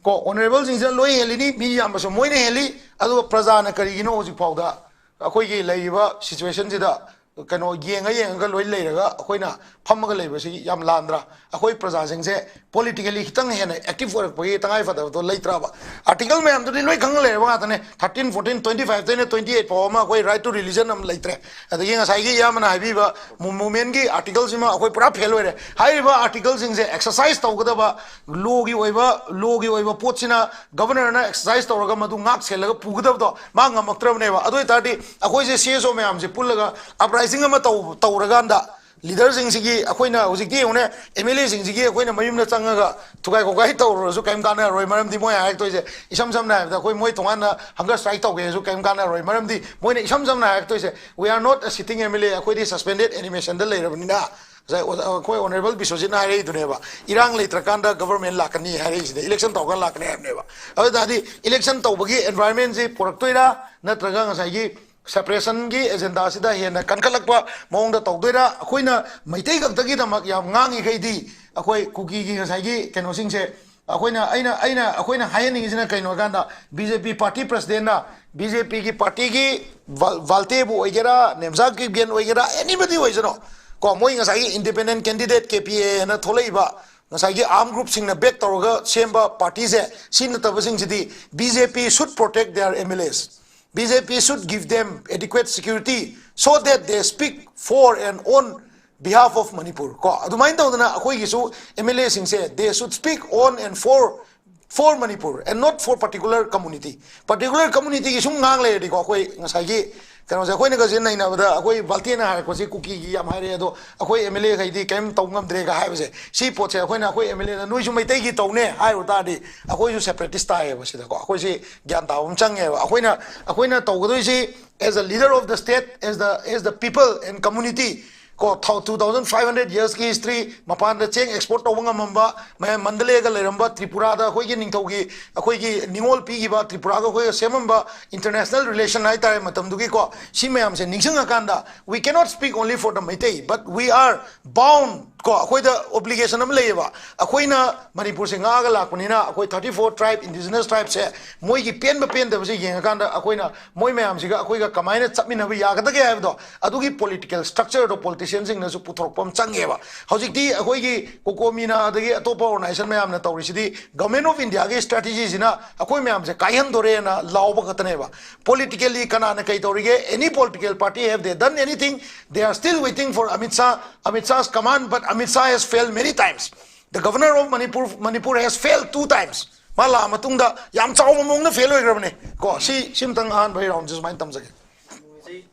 ꯀꯣ, ꯑꯣꯅꯔꯦꯕꯜꯁꯤꯡꯁꯤꯅ ꯂꯣꯏ ꯍꯦꯜꯂꯤꯅꯤ, ꯃꯤ ꯌꯥꯝꯕꯁꯨ ꯃꯣꯏꯅ ꯍꯦꯜꯂꯤ꯫ ꯑꯗꯨꯒ ꯄ꯭ꯔꯖꯥꯅ ꯀꯔꯤꯒꯤꯅꯣ ꯍꯧꯖꯤꯛ ꯐꯥꯎꯗ ꯑꯩꯈꯣꯏꯒꯤ ꯂꯩꯔꯤꯕ ꯁꯤꯆꯨꯋꯦꯁꯟꯁꯤꯗ ꯀꯩꯅꯣ ꯌꯦꯡꯉ ꯌꯦꯡꯉꯒ ꯂꯣꯏ ꯂꯩꯔꯒ ꯑꯩꯈꯣꯏꯅ ꯐꯝꯃꯒ ꯂꯩꯕꯁꯤ ꯌꯥꯝ ꯂꯥꯟꯗ꯭ꯔꯥ? ꯑꯩꯈꯣꯏ ꯄ꯭ꯔꯖꯥꯁꯤꯡꯁꯦ ꯄꯣꯂꯤꯇꯤꯀꯦꯂꯤ ꯈꯤꯇꯪ ꯍꯦꯟꯅ ꯑꯦꯛꯇꯤꯚ ꯑꯣꯏꯔꯛꯄꯒꯤ ꯇꯉꯥꯏ ꯐꯗꯕꯗꯣ ꯂꯩꯇ꯭ꯔꯕ? ꯑꯥꯔꯇꯤꯀꯜ ꯃꯌꯥꯝꯗꯨꯗꯤ ꯂꯣꯏ ꯈꯪꯉ ꯂꯩꯔꯕ ꯉꯥꯛꯇꯅꯦ꯫ ꯊꯥꯔꯇꯤꯟ, ꯐꯣꯔꯇꯤꯟ, ꯇ꯭ꯋꯦꯟꯇꯤ ꯐꯥꯏꯚꯇꯩꯅ ꯇ꯭ꯋꯦꯟꯇꯤ ꯑꯩꯠ ꯐꯥꯎ ꯑꯃ ꯑꯩꯈꯣꯏ right to religion ꯑꯃ ꯂꯩꯇ꯭ꯔꯦ꯫ ꯑꯗꯒꯤ ꯉꯁꯥꯏꯒꯤ ꯏꯌꯥꯝꯕꯅ ꯍꯥꯏꯕꯤꯕ ꯃꯨ-, ꯃꯨꯚꯃꯦꯟꯒꯤ ꯑꯥꯔꯇꯤꯀꯜꯁꯤꯃ ꯑꯩꯈꯣꯏ ꯄꯨꯔꯥ ꯐꯦꯜ ꯑꯣꯏꯔꯦ꯫ ꯍꯥꯏꯔꯤꯕ ꯑꯥꯔꯇꯤꯀꯜꯁꯤꯡꯁꯦ ꯑꯦꯛꯁꯔꯁꯥꯏꯁ ꯇꯧꯒꯗꯕ, ꯂꯣꯒꯤ ꯑꯣꯏꯕ, ꯂꯣꯒꯤ ꯑꯣꯏꯕ ꯄꯣꯠꯁꯤꯅ ꯒꯕꯔꯅꯔꯅ ꯑꯦꯛꯁꯔꯁꯥꯏꯁ ꯇꯧꯔꯒ ꯃꯗꯨ ꯉꯥꯛ ꯁꯦꯜꯂꯒ ꯄꯨꯒꯗꯕꯗꯣ ꯃꯥ ꯉꯝꯃꯛꯇ꯭ꯔꯕꯅꯦꯕ꯫ ꯑꯗꯨ ꯑꯣꯏ ꯇꯥꯔꯗꯤ ꯑꯩꯈꯣꯏꯁꯦ ꯁꯤ ꯑꯦꯁ ꯑꯣ ꯃꯌꯥꯝꯁꯦ ꯄꯨꯜꯂꯒ ꯑꯞꯔꯥꯏꯖꯤꯡ ꯑꯃ ꯇꯧ-, ꯇꯧꯔꯀꯥꯟꯗ ꯂꯤꯗꯔꯁꯤꯡꯁꯤꯒꯤ, ꯑꯩꯈꯣꯏꯅ ꯍꯧꯖꯤꯛꯇꯤ ꯌꯦꯡꯉꯨꯅꯦ, ꯑꯦꯝ ꯑꯦꯜ ꯑꯦꯁꯤꯡꯁꯤꯒꯤ ꯑꯩꯈꯣꯏꯅ ꯃꯌꯨꯝꯗ ꯆꯪꯉꯒ ꯊꯨꯒꯥꯏ ꯈꯣꯠꯀꯥꯏ ꯇꯧꯔꯨꯔꯁꯨ ꯀꯔꯤꯝ ꯀꯥꯟꯅꯔꯔꯣꯏ꯫ ꯃꯔꯝꯗꯤ ꯃꯣꯏ ꯍꯥꯏꯔꯛꯇꯣꯏꯁꯦ, ꯏꯁꯝ ꯁꯝꯅ ꯍꯥꯏꯔꯕꯗ ꯑꯩꯈꯣꯏ ꯃꯣꯏ ꯇꯣꯉꯥꯟꯅ ꯍꯪꯒꯔ ꯁ꯭ꯇ꯭ꯔꯥꯏꯛ ꯇꯧꯒꯦꯁꯨ ꯀꯔꯤꯝ ꯀꯥꯟꯅꯔꯣꯏ꯫ ꯃꯔꯝꯗꯤ ꯃꯣꯏꯅ ꯏꯁꯝ ꯁꯝꯅ ꯍꯥꯏꯔꯛꯇꯣꯏꯁꯦ, "We are not a sitting M L A, ꯑꯩꯈꯣꯏꯗꯤ ꯁꯁꯄꯦꯟꯗꯦꯗ ꯑꯦꯅꯤꯃꯦꯁꯟꯗ ꯂꯩꯔꯕꯅꯤꯅ", ꯉꯁꯥꯏ ꯑꯣꯖꯥ, ꯑꯩꯈꯣꯏ ꯑꯣꯅꯔꯦꯕꯜ ꯕꯤꯁ꯭ꯋꯖꯤꯠꯅ ꯍꯥꯏꯔꯛꯏꯗꯨꯅꯦꯕ, "ꯏꯔꯥꯡ ꯂꯩꯇ꯭ꯔꯀꯥꯟꯗ ꯒꯕꯔꯃꯦꯟ ꯂꯥꯛꯀꯅꯤ" ꯍꯥꯏꯔꯛꯏꯁꯤꯗ, ꯏꯂꯦꯛꯁꯟ ꯇꯧꯔꯀꯥꯟꯗ ꯂꯥꯛꯀꯅꯤ ꯍꯥꯏꯕꯅꯦꯕ꯫ ꯑꯗꯨ ꯑꯣꯏ ꯇꯥꯔꯗꯤ ꯏꯂꯦꯛꯁꯟ ꯇꯧꯕꯒꯤ ꯑꯦꯟꯚꯥꯏꯔꯟꯃꯦꯟꯁꯤ ꯄꯨꯔꯛꯇꯣꯏꯔꯥ, ꯅꯠꯇ꯭ꯔꯒ ꯉꯁꯥꯏꯒꯤ ꯁꯦꯄꯔꯦꯁꯟꯒꯤ ꯑꯦꯖꯦꯟꯗꯥꯁꯤꯗ ꯍꯦꯟꯅ ꯀꯟꯈꯠꯂꯛꯄ ꯃꯑꯣꯡꯗ ꯇꯧꯗꯣꯏꯔꯥ? ꯑꯩꯈꯣꯏꯅ ꯃꯩꯇꯩ ꯈꯛꯇꯒꯤꯗꯃꯛ ꯌꯥꯝ ꯉꯥꯡꯉꯤꯈꯩꯗꯤ ꯑꯩꯈꯣꯏ ꯀꯨꯀꯤꯒꯤ ꯉꯁꯥꯏꯒꯤ ꯀꯩꯅꯣꯁꯤꯡꯁꯦ ꯑꯩꯈꯣꯏꯅ ꯑꯩꯅ ꯑꯩꯅ ꯑꯩꯈꯣꯏꯅ ꯍꯥꯏꯍꯟꯅꯤꯡꯉꯤꯁꯤꯅ ꯀꯩꯅꯣ ꯍꯥꯏ ꯀꯥꯟꯗ, ꯕꯤ ꯖꯦ ꯄꯤ ꯄꯥꯔꯇꯤ ꯄ꯭ꯔꯁꯤꯗꯦꯟꯅ ꯕꯤ ꯖꯦ ꯄꯤꯒꯤ ꯄꯥꯔꯇꯤꯒꯤ ꯚꯥꯜꯇꯦꯕꯨ ꯑꯣꯏꯒꯦꯔꯥ, ꯅꯦꯝꯖꯥ ꯀꯤꯞꯒꯦꯟ ꯑꯣꯏꯒꯦꯔꯥ, ꯑꯦꯅꯤꯕꯗꯤ ꯑꯣꯏꯁꯅꯣ, ꯀꯣ, ꯃꯣꯏ ꯉꯁꯥꯏꯒꯤ ꯏꯟꯗꯤꯄꯦꯟꯗꯦꯟ ꯀꯦꯟꯗꯤꯗꯦꯠ ꯀꯦ ꯄꯤ ꯑꯦ ꯍꯥꯏꯅ ꯊꯣꯛꯂꯛꯏꯕ ꯉꯁꯥꯏꯒꯤ ꯑꯥꯔꯝ ꯒ꯭ꯔꯨꯞꯁꯤꯡꯅ ꯕꯦꯛ ꯇꯧꯔꯒ ꯁꯦꯝꯕ ꯄꯥꯔꯇꯤꯁꯦ, ꯁꯤ ꯅꯠꯇꯕꯁꯤꯡꯁꯤꯗꯤ, B J P should protect their M L As. B J P should give them adequate security so that they speak for and on behalf of Manipur. ꯀꯣ, ꯑꯗꯨꯃꯥꯏꯅ ꯇꯧꯗꯅ ꯑꯩꯈꯣꯏꯒꯤꯁꯨ M L A ꯁꯤꯡꯁꯦ, they should speak on and for for Manipur and not for particular community. Particular community ꯒꯤ ꯁꯨꯝ ꯉꯥꯡ ꯂꯩꯔꯗꯤꯀꯣ, ꯑꯩꯈꯣꯏ ꯉꯁꯥꯏꯒꯤ ꯀꯩꯅꯣꯁꯦ, ꯑꯩꯈꯣꯏꯅꯒꯁꯦ ꯅꯩꯅꯕꯗ ꯑꯩꯈꯣꯏ ꯚꯥꯜꯇꯦꯅ ꯍꯥꯏꯔꯛꯄꯁꯦ ꯀꯨꯀꯤꯒꯤ ꯌꯥꯝ ꯍꯥꯏꯔꯛꯑꯦ, ꯑꯗꯣ ꯑꯩꯈꯣꯏ M L A ꯈꯩꯗꯤ ꯀꯔꯤꯝ ꯇꯧ ꯉꯝꯗ꯭ꯔꯦꯒ ꯍꯥꯏꯕꯁꯦ, ꯁꯤ ꯄꯣꯠꯁꯦ ꯑꯩꯈꯣꯏꯅ ꯑꯩꯈꯣꯏ M L A ꯗ ꯅꯣꯏꯁꯨ ꯃꯩꯇꯩꯒꯤ ꯇꯧꯅꯦ ꯍꯥꯏꯔꯨ ꯇꯥꯔꯗꯤ ꯑꯩꯈꯣꯏꯁꯨ separatist ꯇꯥꯏꯌꯦꯕ ꯁꯤꯗꯀꯣ꯫ ꯑꯩꯈꯣꯏꯁꯤ ꯒ꯭ꯌꯥꯟ ꯇꯥꯕ ꯑꯃ ꯆꯪꯉꯦꯕ꯫ ꯑꯩꯈꯣꯏꯅ ꯑꯩꯈꯣꯏꯅ ꯇꯧꯒꯗꯣꯏꯁꯤ, as a leader of the state, as the as the people and community, ꯀꯣ, two thousand five hundred years ꯀꯤ history, ꯃꯄꯥꯟꯗ ꯆꯦꯡ export ꯇꯧꯕ ꯉꯝꯃꯝꯕ, ꯃꯌꯥꯝ ꯃꯟꯗꯂꯦꯒ ꯂꯩꯔꯝꯕ ꯇ꯭ꯔꯤꯄꯨꯔꯥꯗ ꯑꯩꯈꯣꯏꯒꯤ ꯅꯤꯡꯊꯧꯒꯤ, ꯑꯩꯈꯣꯏꯒꯤ ꯅꯤꯉꯣꯜ ꯄꯤꯈꯤꯕ, ꯇ꯭ꯔꯤꯄꯨꯔꯥꯒ ꯑꯩꯈꯣꯏꯒ ꯁꯦꯝꯃꯝꯕ international relation ꯍꯥꯏꯇꯥꯔꯦ ꯃꯇꯝꯗꯨꯒꯤꯀꯣ, ꯁꯤ ꯃꯌꯥꯝꯁꯦ ꯅꯤꯡꯁꯤꯡꯉꯀꯥꯟꯗ, we cannot speak only for the Meitei, but we are bound, ꯀꯣ, ꯑꯩꯈꯣꯏꯗ obligation ꯑꯃ ꯂꯩꯌꯦꯕ꯫ ꯑꯩꯈꯣꯏꯅ ꯃꯅꯤꯄꯨꯔꯁꯦ ꯉꯥꯛꯑꯒ ꯂꯥꯛꯄꯅꯤꯅ, ꯑꯩꯈꯣꯏ thirty four tribe, indigenous tribe ꯁꯦ, ꯃꯣꯏꯒꯤ ꯄꯦꯟꯕ ꯄꯦꯟꯗꯕꯁꯦ ꯌꯦꯡꯉꯀꯥꯟꯗ ꯑꯩꯈꯣꯏꯅ ꯃꯣꯏ ꯃꯌꯥꯝꯁꯤꯒ ꯑꯩꯈꯣꯏꯒ ꯀꯃꯥꯏꯅ ꯆꯠꯃꯤꯟꯅꯕ ꯌꯥꯒꯗꯒꯦ ꯍꯥꯏꯕꯗꯣ, ꯑꯗꯨꯒꯤ political structure ꯗꯣ politician ꯁꯤꯡꯅꯁꯨ ꯄꯨꯊꯣꯔꯛꯄ ꯑꯃ ꯆꯪꯉꯦꯕ꯫ ꯍꯧꯖꯤꯛꯇꯤ ꯑꯩꯈꯣꯏꯒꯤ COCOMI ꯅ ꯑꯗꯒꯤ ꯑꯇꯣꯞꯄ organization ꯃꯌꯥꯝꯅ ꯇꯧꯔꯤꯁꯤꯗꯤ Government of India ꯒꯤ strategy ꯁꯤꯅ ꯑꯩꯈꯣꯏ ꯃꯌꯥꯝꯁꯦ ꯀꯥꯏꯍꯟꯗꯣꯔꯦꯅ ꯂꯥꯎꯕ ꯈꯛꯇꯅꯦꯕ꯫ Politically ꯀꯅꯥꯅ ꯀꯩ ꯇꯧꯔꯤꯒꯦ? Any political party, have they done anything? They are still waiting for Amit Shah, Amit Shah's command, but Amit Shah has failed many times. The governor of Manipur, Manipur has failed two times. ꯃꯥ ꯂꯥꯛꯑ ꯃꯇꯨꯡꯗ ꯌꯥꯝ ꯆꯥꯎꯕ ꯃꯑꯣꯡꯗ fail ꯑꯣꯏꯈ꯭ꯔꯕꯅꯦ꯫ ꯀꯣ, ꯁꯤ, ꯁꯤꯝꯇꯪ ꯑꯍꯥꯟꯕꯒꯤ ꯔꯥꯎꯟꯁꯦ ꯁꯨꯃꯥꯏꯅ ꯇꯝꯖꯒꯦ꯫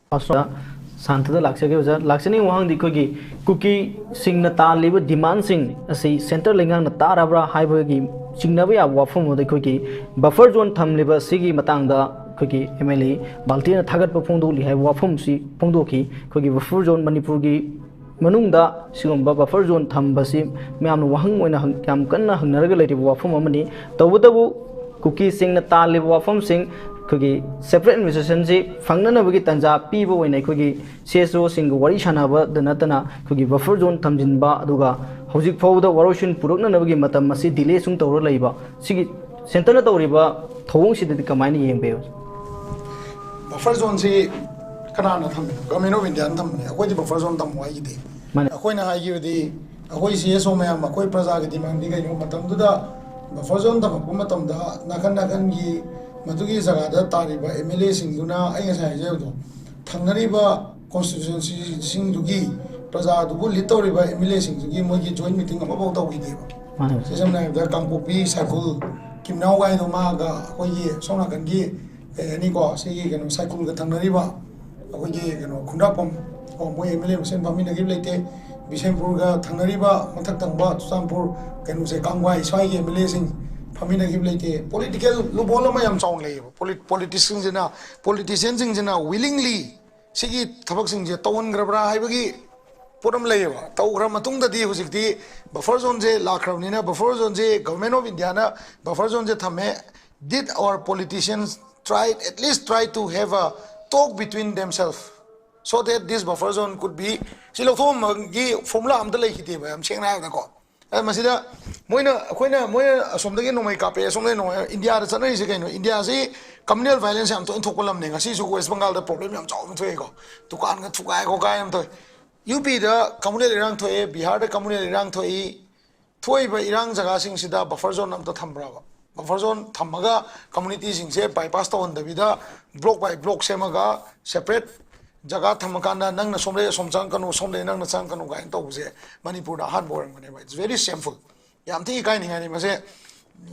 ꯁꯥꯟꯊꯗ ꯂꯥꯛꯆꯒꯦ ꯑꯣꯖꯥ꯫ ꯂꯥꯛꯆꯅꯤꯡꯕ ꯋꯥꯍꯪꯗꯤ ꯑꯩꯈꯣꯏꯒꯤ ꯀꯨꯀꯤꯁꯤꯡꯅ ꯇꯥꯜꯂꯤꯕ demand ꯁꯤꯡ ꯑꯁꯤ centre ꯂꯩꯉꯥꯛꯅ ꯇꯥꯔꯕ꯭ꯔꯥ ꯍꯥꯏꯕꯒꯤ ꯆꯤꯡꯅꯕ ꯌꯥꯕ ꯋꯥꯐꯝ ꯑꯃꯗ ꯑꯩꯈꯣꯏꯒꯤ buffer zone ꯊꯝꯂꯤꯕ ꯑꯁꯤꯒꯤ ꯃꯇꯥꯡꯗ ꯑꯩꯈꯣꯏꯒꯤ M L A ꯚꯥꯜꯇꯦꯅ ꯊꯥꯒꯠꯄ ꯐꯣꯡꯗꯣꯛꯂꯤ ꯍꯥꯏꯕ ꯋꯥꯐꯝꯁꯤ ꯐꯣꯡꯗꯣꯛꯈꯤ꯫ ꯑꯩꯈꯣꯏꯒꯤ buffer zone ꯃꯅꯤꯄꯨꯔꯒꯤ ꯃꯅꯨꯡꯗ ꯁꯤꯒꯨꯝꯕ buffer zone ꯊꯝꯕꯁꯤ ꯃꯌꯥꯝꯅ ꯋꯥꯍꯪ ꯑꯣꯏꯅ ꯍꯪ-, ꯌꯥꯝ ꯀꯟꯅ ꯍꯪꯅꯔꯒ ꯂꯩꯔꯤꯕ ꯋꯥꯐꯝ ꯑꯃꯅꯤ꯫ ꯇꯧꯕꯇꯕꯨ ꯀꯨꯀꯤꯁꯤꯡꯅ ꯇꯥꯜꯂꯤꯕ ꯋꯥꯐꯝꯁꯤꯡ, ꯑꯩꯈꯣꯏꯒꯤ separate administrationꯁꯤ ꯐꯪꯅꯅꯕꯒꯤ ꯇꯥꯟꯖꯥ ꯄꯤꯕ ꯑꯣꯏꯅ ꯑꯩꯈꯣꯏꯒꯤ C S Oꯁꯤꯡꯒ ꯋꯥꯔꯤ ꯁꯥꯟꯅꯕꯗ ꯅꯠꯇꯅ ꯑꯩꯈꯣꯏꯒꯤ buffer zone ꯊꯝꯖꯤꯟꯕ, ꯑꯗꯨꯒ ꯍꯧꯖꯤꯛ ꯐꯥꯎꯕꯗ ꯋꯥꯔꯣꯏꯁꯤꯟ ꯄꯨꯔꯛꯅꯅꯕꯒꯤ ꯃꯇꯝ ꯑꯁꯤ delay ꯁꯨꯝ ꯇꯧꯔ ꯂꯩꯕ, ꯁꯤꯒꯤ centreꯅ ꯇꯧꯔꯤꯕ ꯊꯧꯑꯣꯡꯁꯤꯗꯗꯤ ꯀꯃꯥꯏꯅ ꯌꯦꯡꯕꯤꯕ? Buffer zoneꯁꯤ ꯀꯅꯥꯅ ꯊꯝꯃꯤꯅꯣ? Government of Indiaꯅ ꯊꯝꯕꯅꯦ꯫ ꯑꯩꯈꯣꯏꯗꯤ buffer zone ꯊꯝꯃꯣ ꯍꯥꯏꯈꯤꯗꯦ꯫ ꯃꯥꯅꯦ꯫ ꯑꯩꯈꯣꯏꯅ ꯍꯥꯏꯈꯤꯕꯗꯤ, ꯑꯩꯈꯣꯏ C S O ꯃꯌꯥꯝ, ꯑꯩꯈꯣꯏ ꯄ꯭ꯔꯖꯥꯒꯤ demandꯗꯤ ꯀꯩꯅꯣ? ꯃꯇꯝꯗꯨꯗ buffer zone ꯊꯝꯃꯛꯄ ꯃꯇꯝꯗ ꯅꯥꯀꯟ ꯅꯥꯀꯟꯒꯤ ꯃꯗꯨꯒꯤ ꯖꯒꯥꯗ ꯇꯥꯔꯤꯕ M L Aꯁꯤꯡꯗꯨꯅ, ꯑꯩ ꯉꯁꯥꯏ ꯍꯥꯏꯖꯕꯗꯣ, ꯊꯪꯅꯔꯤꯕ constituencyꯁꯤꯡꯗꯨꯒꯤ ꯄ꯭ꯔꯖꯥꯗꯨꯕꯨ lead ꯇꯧꯔꯤꯕ M L Aꯁꯤꯡꯗꯨꯒꯤ ꯃꯣꯏꯒꯤ joint meeting ꯑꯃꯐꯥꯎ ꯇꯧꯈꯤꯗꯦꯕ꯫ ꯃꯥꯅꯦ꯫ ꯁꯝꯅ ꯍꯥꯏꯔꯕꯗ ꯀꯥꯡꯄꯣꯛꯄꯤ ꯁꯥꯏꯈꯨꯜ ꯀꯤꯝꯅꯥꯎ ꯍꯥꯏꯗꯣ ꯃꯥꯒ ꯑꯩꯈꯣꯏꯒꯤ ꯁꯣꯝ ꯅꯥꯀꯟꯒꯤ ꯀꯩ ꯍꯥꯏꯅꯤꯀꯣ, ꯁꯤꯒꯤ ꯀꯩꯅꯣ ꯁꯥꯏꯈꯨꯜꯒ ꯊꯪꯅꯔꯤꯕ ꯑꯩꯈꯣꯏꯒꯤ ꯀꯩꯅꯣ ꯈꯨꯟꯗ꯭ꯔꯥꯛꯄꯝ ꯀꯣ, ꯃꯣꯏ M L A ꯃꯁꯦꯟ ꯐꯝꯃꯤꯟꯅꯈꯤꯕ ꯂꯩꯇꯦ꯫ ꯕꯤꯁꯦꯝꯄꯨꯔꯒ ꯊꯪꯅꯔꯤꯕ ꯃꯊꯛ ꯊꯪꯕ ꯆꯨꯔꯆꯥꯟꯄꯨꯔ ꯀꯩꯅꯣꯁꯦ, ꯀꯥꯡꯒ꯭ꯋꯥꯏ ꯁ꯭ꯋꯥꯏꯒꯤ M L Aꯁꯤꯡ ꯐꯝꯃꯤꯟꯅꯈꯤꯕ ꯂꯩꯇꯦ꯫ Political loophole ꯑꯃ ꯌꯥꯝ ꯆꯥꯎꯅ ꯂꯩꯌꯦꯕ꯫ Politicianꯁꯤꯡꯁꯤꯅ, politicianꯁꯤꯡꯁꯤꯅ willingly ꯁꯤꯒꯤ ꯊꯕꯛꯁꯤꯡꯁꯦ ꯇꯧꯍꯟꯈ꯭ꯔꯕ꯭ꯔꯥ ꯍꯥꯏꯕꯒꯤ ꯄꯣꯠ ꯑꯃ ꯂꯩꯌꯦꯕ꯫ ꯇꯧꯈ꯭ꯔ ꯃꯇꯨꯡꯗꯗꯤ ꯍꯧꯖꯤꯛꯇꯤ buffer zoneꯁꯦ ꯂꯥꯛꯈ꯭ꯔꯕꯅꯤꯅ, buffer zoneꯁꯦ Government of Indiaꯅ buffer zoneꯁꯦ ꯊꯝꯃꯦ꯫ Did our politicians try, at least try to have a talk between themselves so that this buffer zone could be, ꯁꯤ ꯂꯧꯊꯣꯛꯑꯝꯕꯒꯤ formula ꯑꯝꯇ ꯂꯩꯈꯤꯗꯦꯕ, ꯌꯥꯝ ꯁꯦꯡꯅ ꯍꯥꯏꯔꯕꯗꯀꯣ꯫ ꯑꯗ ꯃꯁꯤꯗ ꯃꯣꯏꯅ, ꯑꯩꯈꯣꯏꯅ, ꯃꯣꯏꯅ ꯑꯁꯣꯝꯗꯒꯤ ꯅꯣꯡꯃꯩ ꯀꯥꯞꯄꯦ, ꯑꯁꯣꯝꯗꯒꯤ ꯅꯣꯡꯃꯩ, ꯏꯟꯗꯤꯌꯥꯗ ꯆꯠꯅꯔꯤꯁꯦ ꯀꯩꯅꯣ? ꯏꯟꯗꯤꯌꯥꯁꯤ communal violence ꯌꯥꯝ ꯇꯣꯏꯅ ꯊꯣꯛꯄ ꯂꯝꯅꯦ꯫ ꯉꯁꯤꯁꯨ West Bengalꯗ problem ꯌꯥꯝ ꯆꯥꯎꯅ ꯊꯣꯛꯑꯦꯀꯣ, ꯗꯨꯀꯥꯟꯒ ꯊꯨꯒꯥꯏ ꯈꯣꯠꯀꯥꯏ ꯌꯥꯝ ꯇꯧꯋꯦ꯫ UPꯗ communal ꯏꯔꯥꯡ ꯊꯣꯛꯑꯦ, ꯕꯤꯍꯥꯔꯗ communal ꯏꯔꯥꯡ ꯊꯣꯛꯏ꯫ ꯊꯣꯛꯏꯕ ꯏꯔꯥꯡ ꯖꯒꯥꯁꯤꯡꯁꯤꯗ buffer zone ꯑꯝꯇ ꯊꯝꯕ꯭ꯔꯕ? Buffer zone ꯊꯝꯃꯒ communityꯁꯤꯡꯁꯦ bypass ꯇꯧꯍꯟꯗꯕꯤꯗ block by block ꯁꯦꯝꯃꯒ separate ꯖꯒꯥ ꯊꯝꯃꯀꯥꯟꯗ ꯅꯪꯅ ꯁꯣꯝꯗꯒꯤ ꯑꯁꯣꯝ ꯆꯪꯉꯛꯀꯅꯨ, ꯁꯣꯝꯗꯒꯤ ꯅꯪꯅ ꯆꯪꯉꯛꯀꯅꯨ ꯀꯥꯏꯅ ꯇꯧꯕꯁꯦ ꯃꯅꯤꯄꯨꯔꯗ ꯑꯍꯥꯟꯕ ꯑꯣꯏꯔꯝꯒꯅꯦꯕ꯫ It's very shameful. ꯌꯥꯝ ꯊꯤ ꯏꯀꯥꯏꯅꯤꯡꯉꯥꯏꯅꯤ ꯃꯁꯦ꯫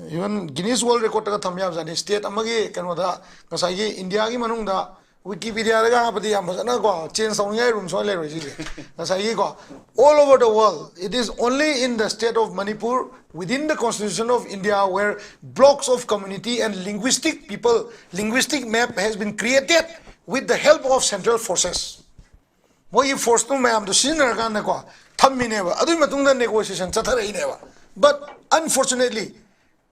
Even Guinness World Recordꯇꯒ ꯊꯝ ꯌꯥꯕꯖꯥꯠꯅꯤ꯫ State ꯑꯃꯒꯤ ꯀꯩꯅꯣꯗ, ꯉꯁꯥꯏꯒꯤ ꯏꯟꯗꯤꯌꯥꯒꯤ ꯃꯅꯨꯡꯗ Wikipediaꯗꯒ ꯍꯥꯞꯄꯗꯤ ꯌꯥꯝ ꯐꯖꯅꯀꯣ change ꯇꯧꯅꯤꯡꯉꯥꯏ room ꯁꯨꯡꯂꯩ ꯂꯩꯔꯣꯏ ꯁꯤꯁꯦ꯫ ꯉꯁꯥꯏꯒꯤꯀꯣ, all over the world, it is only in the state of Manipur, within the constitution of India, where blocks of community and linguistic people, linguistic map has been created with the help of central forces. ꯃꯣꯏꯒꯤ forceꯇꯨ ꯃꯌꯥꯝꯗꯣ ꯁꯤꯖꯤꯟꯅꯔꯀꯥꯟꯗꯀꯣ ꯊꯝꯃꯤꯅꯦꯕ꯫ ꯑꯗꯨꯒꯤ ꯃꯇꯨꯡꯗ negotiation ꯆꯠꯊꯔꯛꯏꯅꯦꯕ꯫ But unfortunately,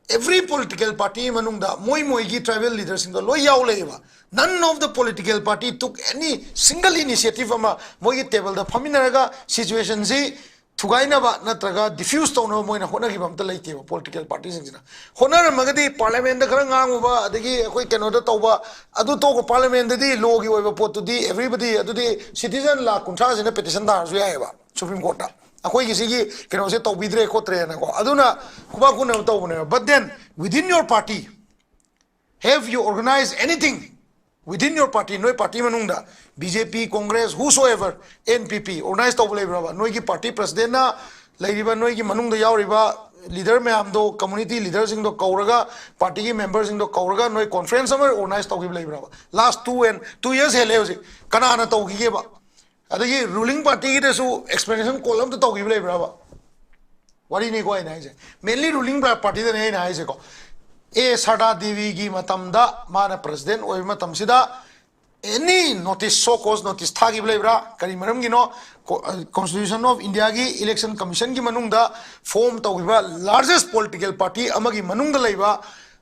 Every political party ꯃꯅꯨꯡꯗ ꯃꯣꯏ ꯃꯣꯏꯒꯤ tribal leaderꯁꯤꯡꯗꯣ ꯂꯣꯏ ꯌꯥꯎ ꯂꯩꯌꯦꯕ꯫ None of the political party took any single initiative ꯑꯃ ꯃꯣꯏꯒꯤ tableꯗ ꯐꯝꯃꯤꯟꯅꯔꯒ situationꯁꯤ ꯊꯨꯒꯥꯏꯅꯕ ꯅꯠꯇ꯭ꯔꯒ diffuse ꯇꯧꯅꯕ ꯃꯣꯏꯅ ꯍꯣꯠꯅꯈꯤꯕ ꯑꯝꯇ ꯂꯩꯇꯦꯕ꯫ Political partyꯁꯤꯡꯁꯤꯅ ꯍꯣꯠꯅꯔꯝꯃꯒꯗꯤ parliamentꯇ ꯈꯔ ꯉꯥꯡꯉꯨꯕ, ꯑꯗꯒꯤ ꯑꯩꯈꯣꯏ ꯀꯩꯅꯣꯗ ꯇꯧꯕ, ꯑꯗꯨ ꯇꯧꯕ꯫ Parliamentꯇꯗꯤ lawꯒꯤ ꯑꯣꯏꯕ ꯄꯣꯠꯇꯨꯗꯤ everybody, ꯑꯗꯨꯗꯤ citizen ꯂꯥꯈ ꯀꯨꯟꯊ꯭ꯔꯥꯁꯤꯅ petition ꯊꯥꯔꯁꯨ ꯌꯥꯏꯑꯕ Supreme Courtꯇ, ꯑꯩꯈꯣꯏꯒꯤ ꯁꯤꯒꯤ ꯀꯩꯅꯣꯁꯦ ꯇꯧꯕꯤꯗ꯭ꯔꯦ ꯈꯣꯠꯇ꯭ꯔꯦꯅꯀꯣ꯫ ꯑꯗꯨꯅ ꯈꯨꯕꯥꯛ ꯈꯨꯅꯕ ꯇꯧꯕꯅꯦꯕ꯫ But then, within your party, have you organized anything within your party? ꯅꯣꯏ party ꯃꯅꯨꯡꯗ BJP, Congress, whosoever, NPP organize ꯇꯧꯕ ꯂꯩꯕ꯭ꯔꯕ? ꯅꯣꯏꯒꯤ party presidentꯅ ꯂꯩꯔꯤꯕ ꯅꯣꯏꯒꯤ ꯃꯅꯨꯡꯗ ꯌꯥꯎꯔꯤꯕ leader ꯃꯌꯥꯝꯗꯣ, community leaderꯁꯤꯡꯗꯣ ꯀꯧꯔꯒ, partyꯒꯤ memberꯁꯤꯡꯗꯣ ꯀꯧꯔꯒ ꯅꯣꯏ conference ꯑꯃ organize ꯇꯧꯈꯤꯕ ꯂꯩꯕ꯭ꯔꯕ? Last two and two years ꯍꯦꯜꯂꯦ ꯍꯧꯖꯤꯛ꯫ ꯀꯅꯥꯅ ꯇꯧꯈꯤꯒꯦꯕ? ꯑꯗꯒꯤ ruling partyꯒꯤꯗꯁꯨ explanation call ꯑꯝꯇ ꯇꯧꯈꯤꯕ ꯂꯩꯕ꯭ꯔꯕ? ꯋꯥꯔꯤꯅꯤꯀꯣ ꯑꯩꯅ ꯍꯥꯏꯁꯦ, mainly ruling partyꯗꯅꯦ ꯑꯩꯅ ꯍꯥꯏꯁꯦꯀꯣ꯫ ꯑꯦ ꯁꯔꯗꯥ ꯗꯦꯕꯤꯒꯤ ꯃꯇꯝꯗ, ꯃꯥꯅ president ꯑꯣꯏꯕ ꯃꯇꯝꯁꯤꯗ, any notice, show cause notice ꯊꯥꯈꯤꯕ ꯂꯩꯕ꯭ꯔꯥ? ꯀꯔꯤ ꯃꯔꯝꯒꯤꯅꯣ? Constitution of Indiaꯒꯤ Election Commissionꯒꯤ ꯃꯅꯨꯡꯗ form ꯇꯧꯈꯤꯕ largest political party ꯑꯃꯒꯤ ꯃꯅꯨꯡꯗ ꯂꯩꯕ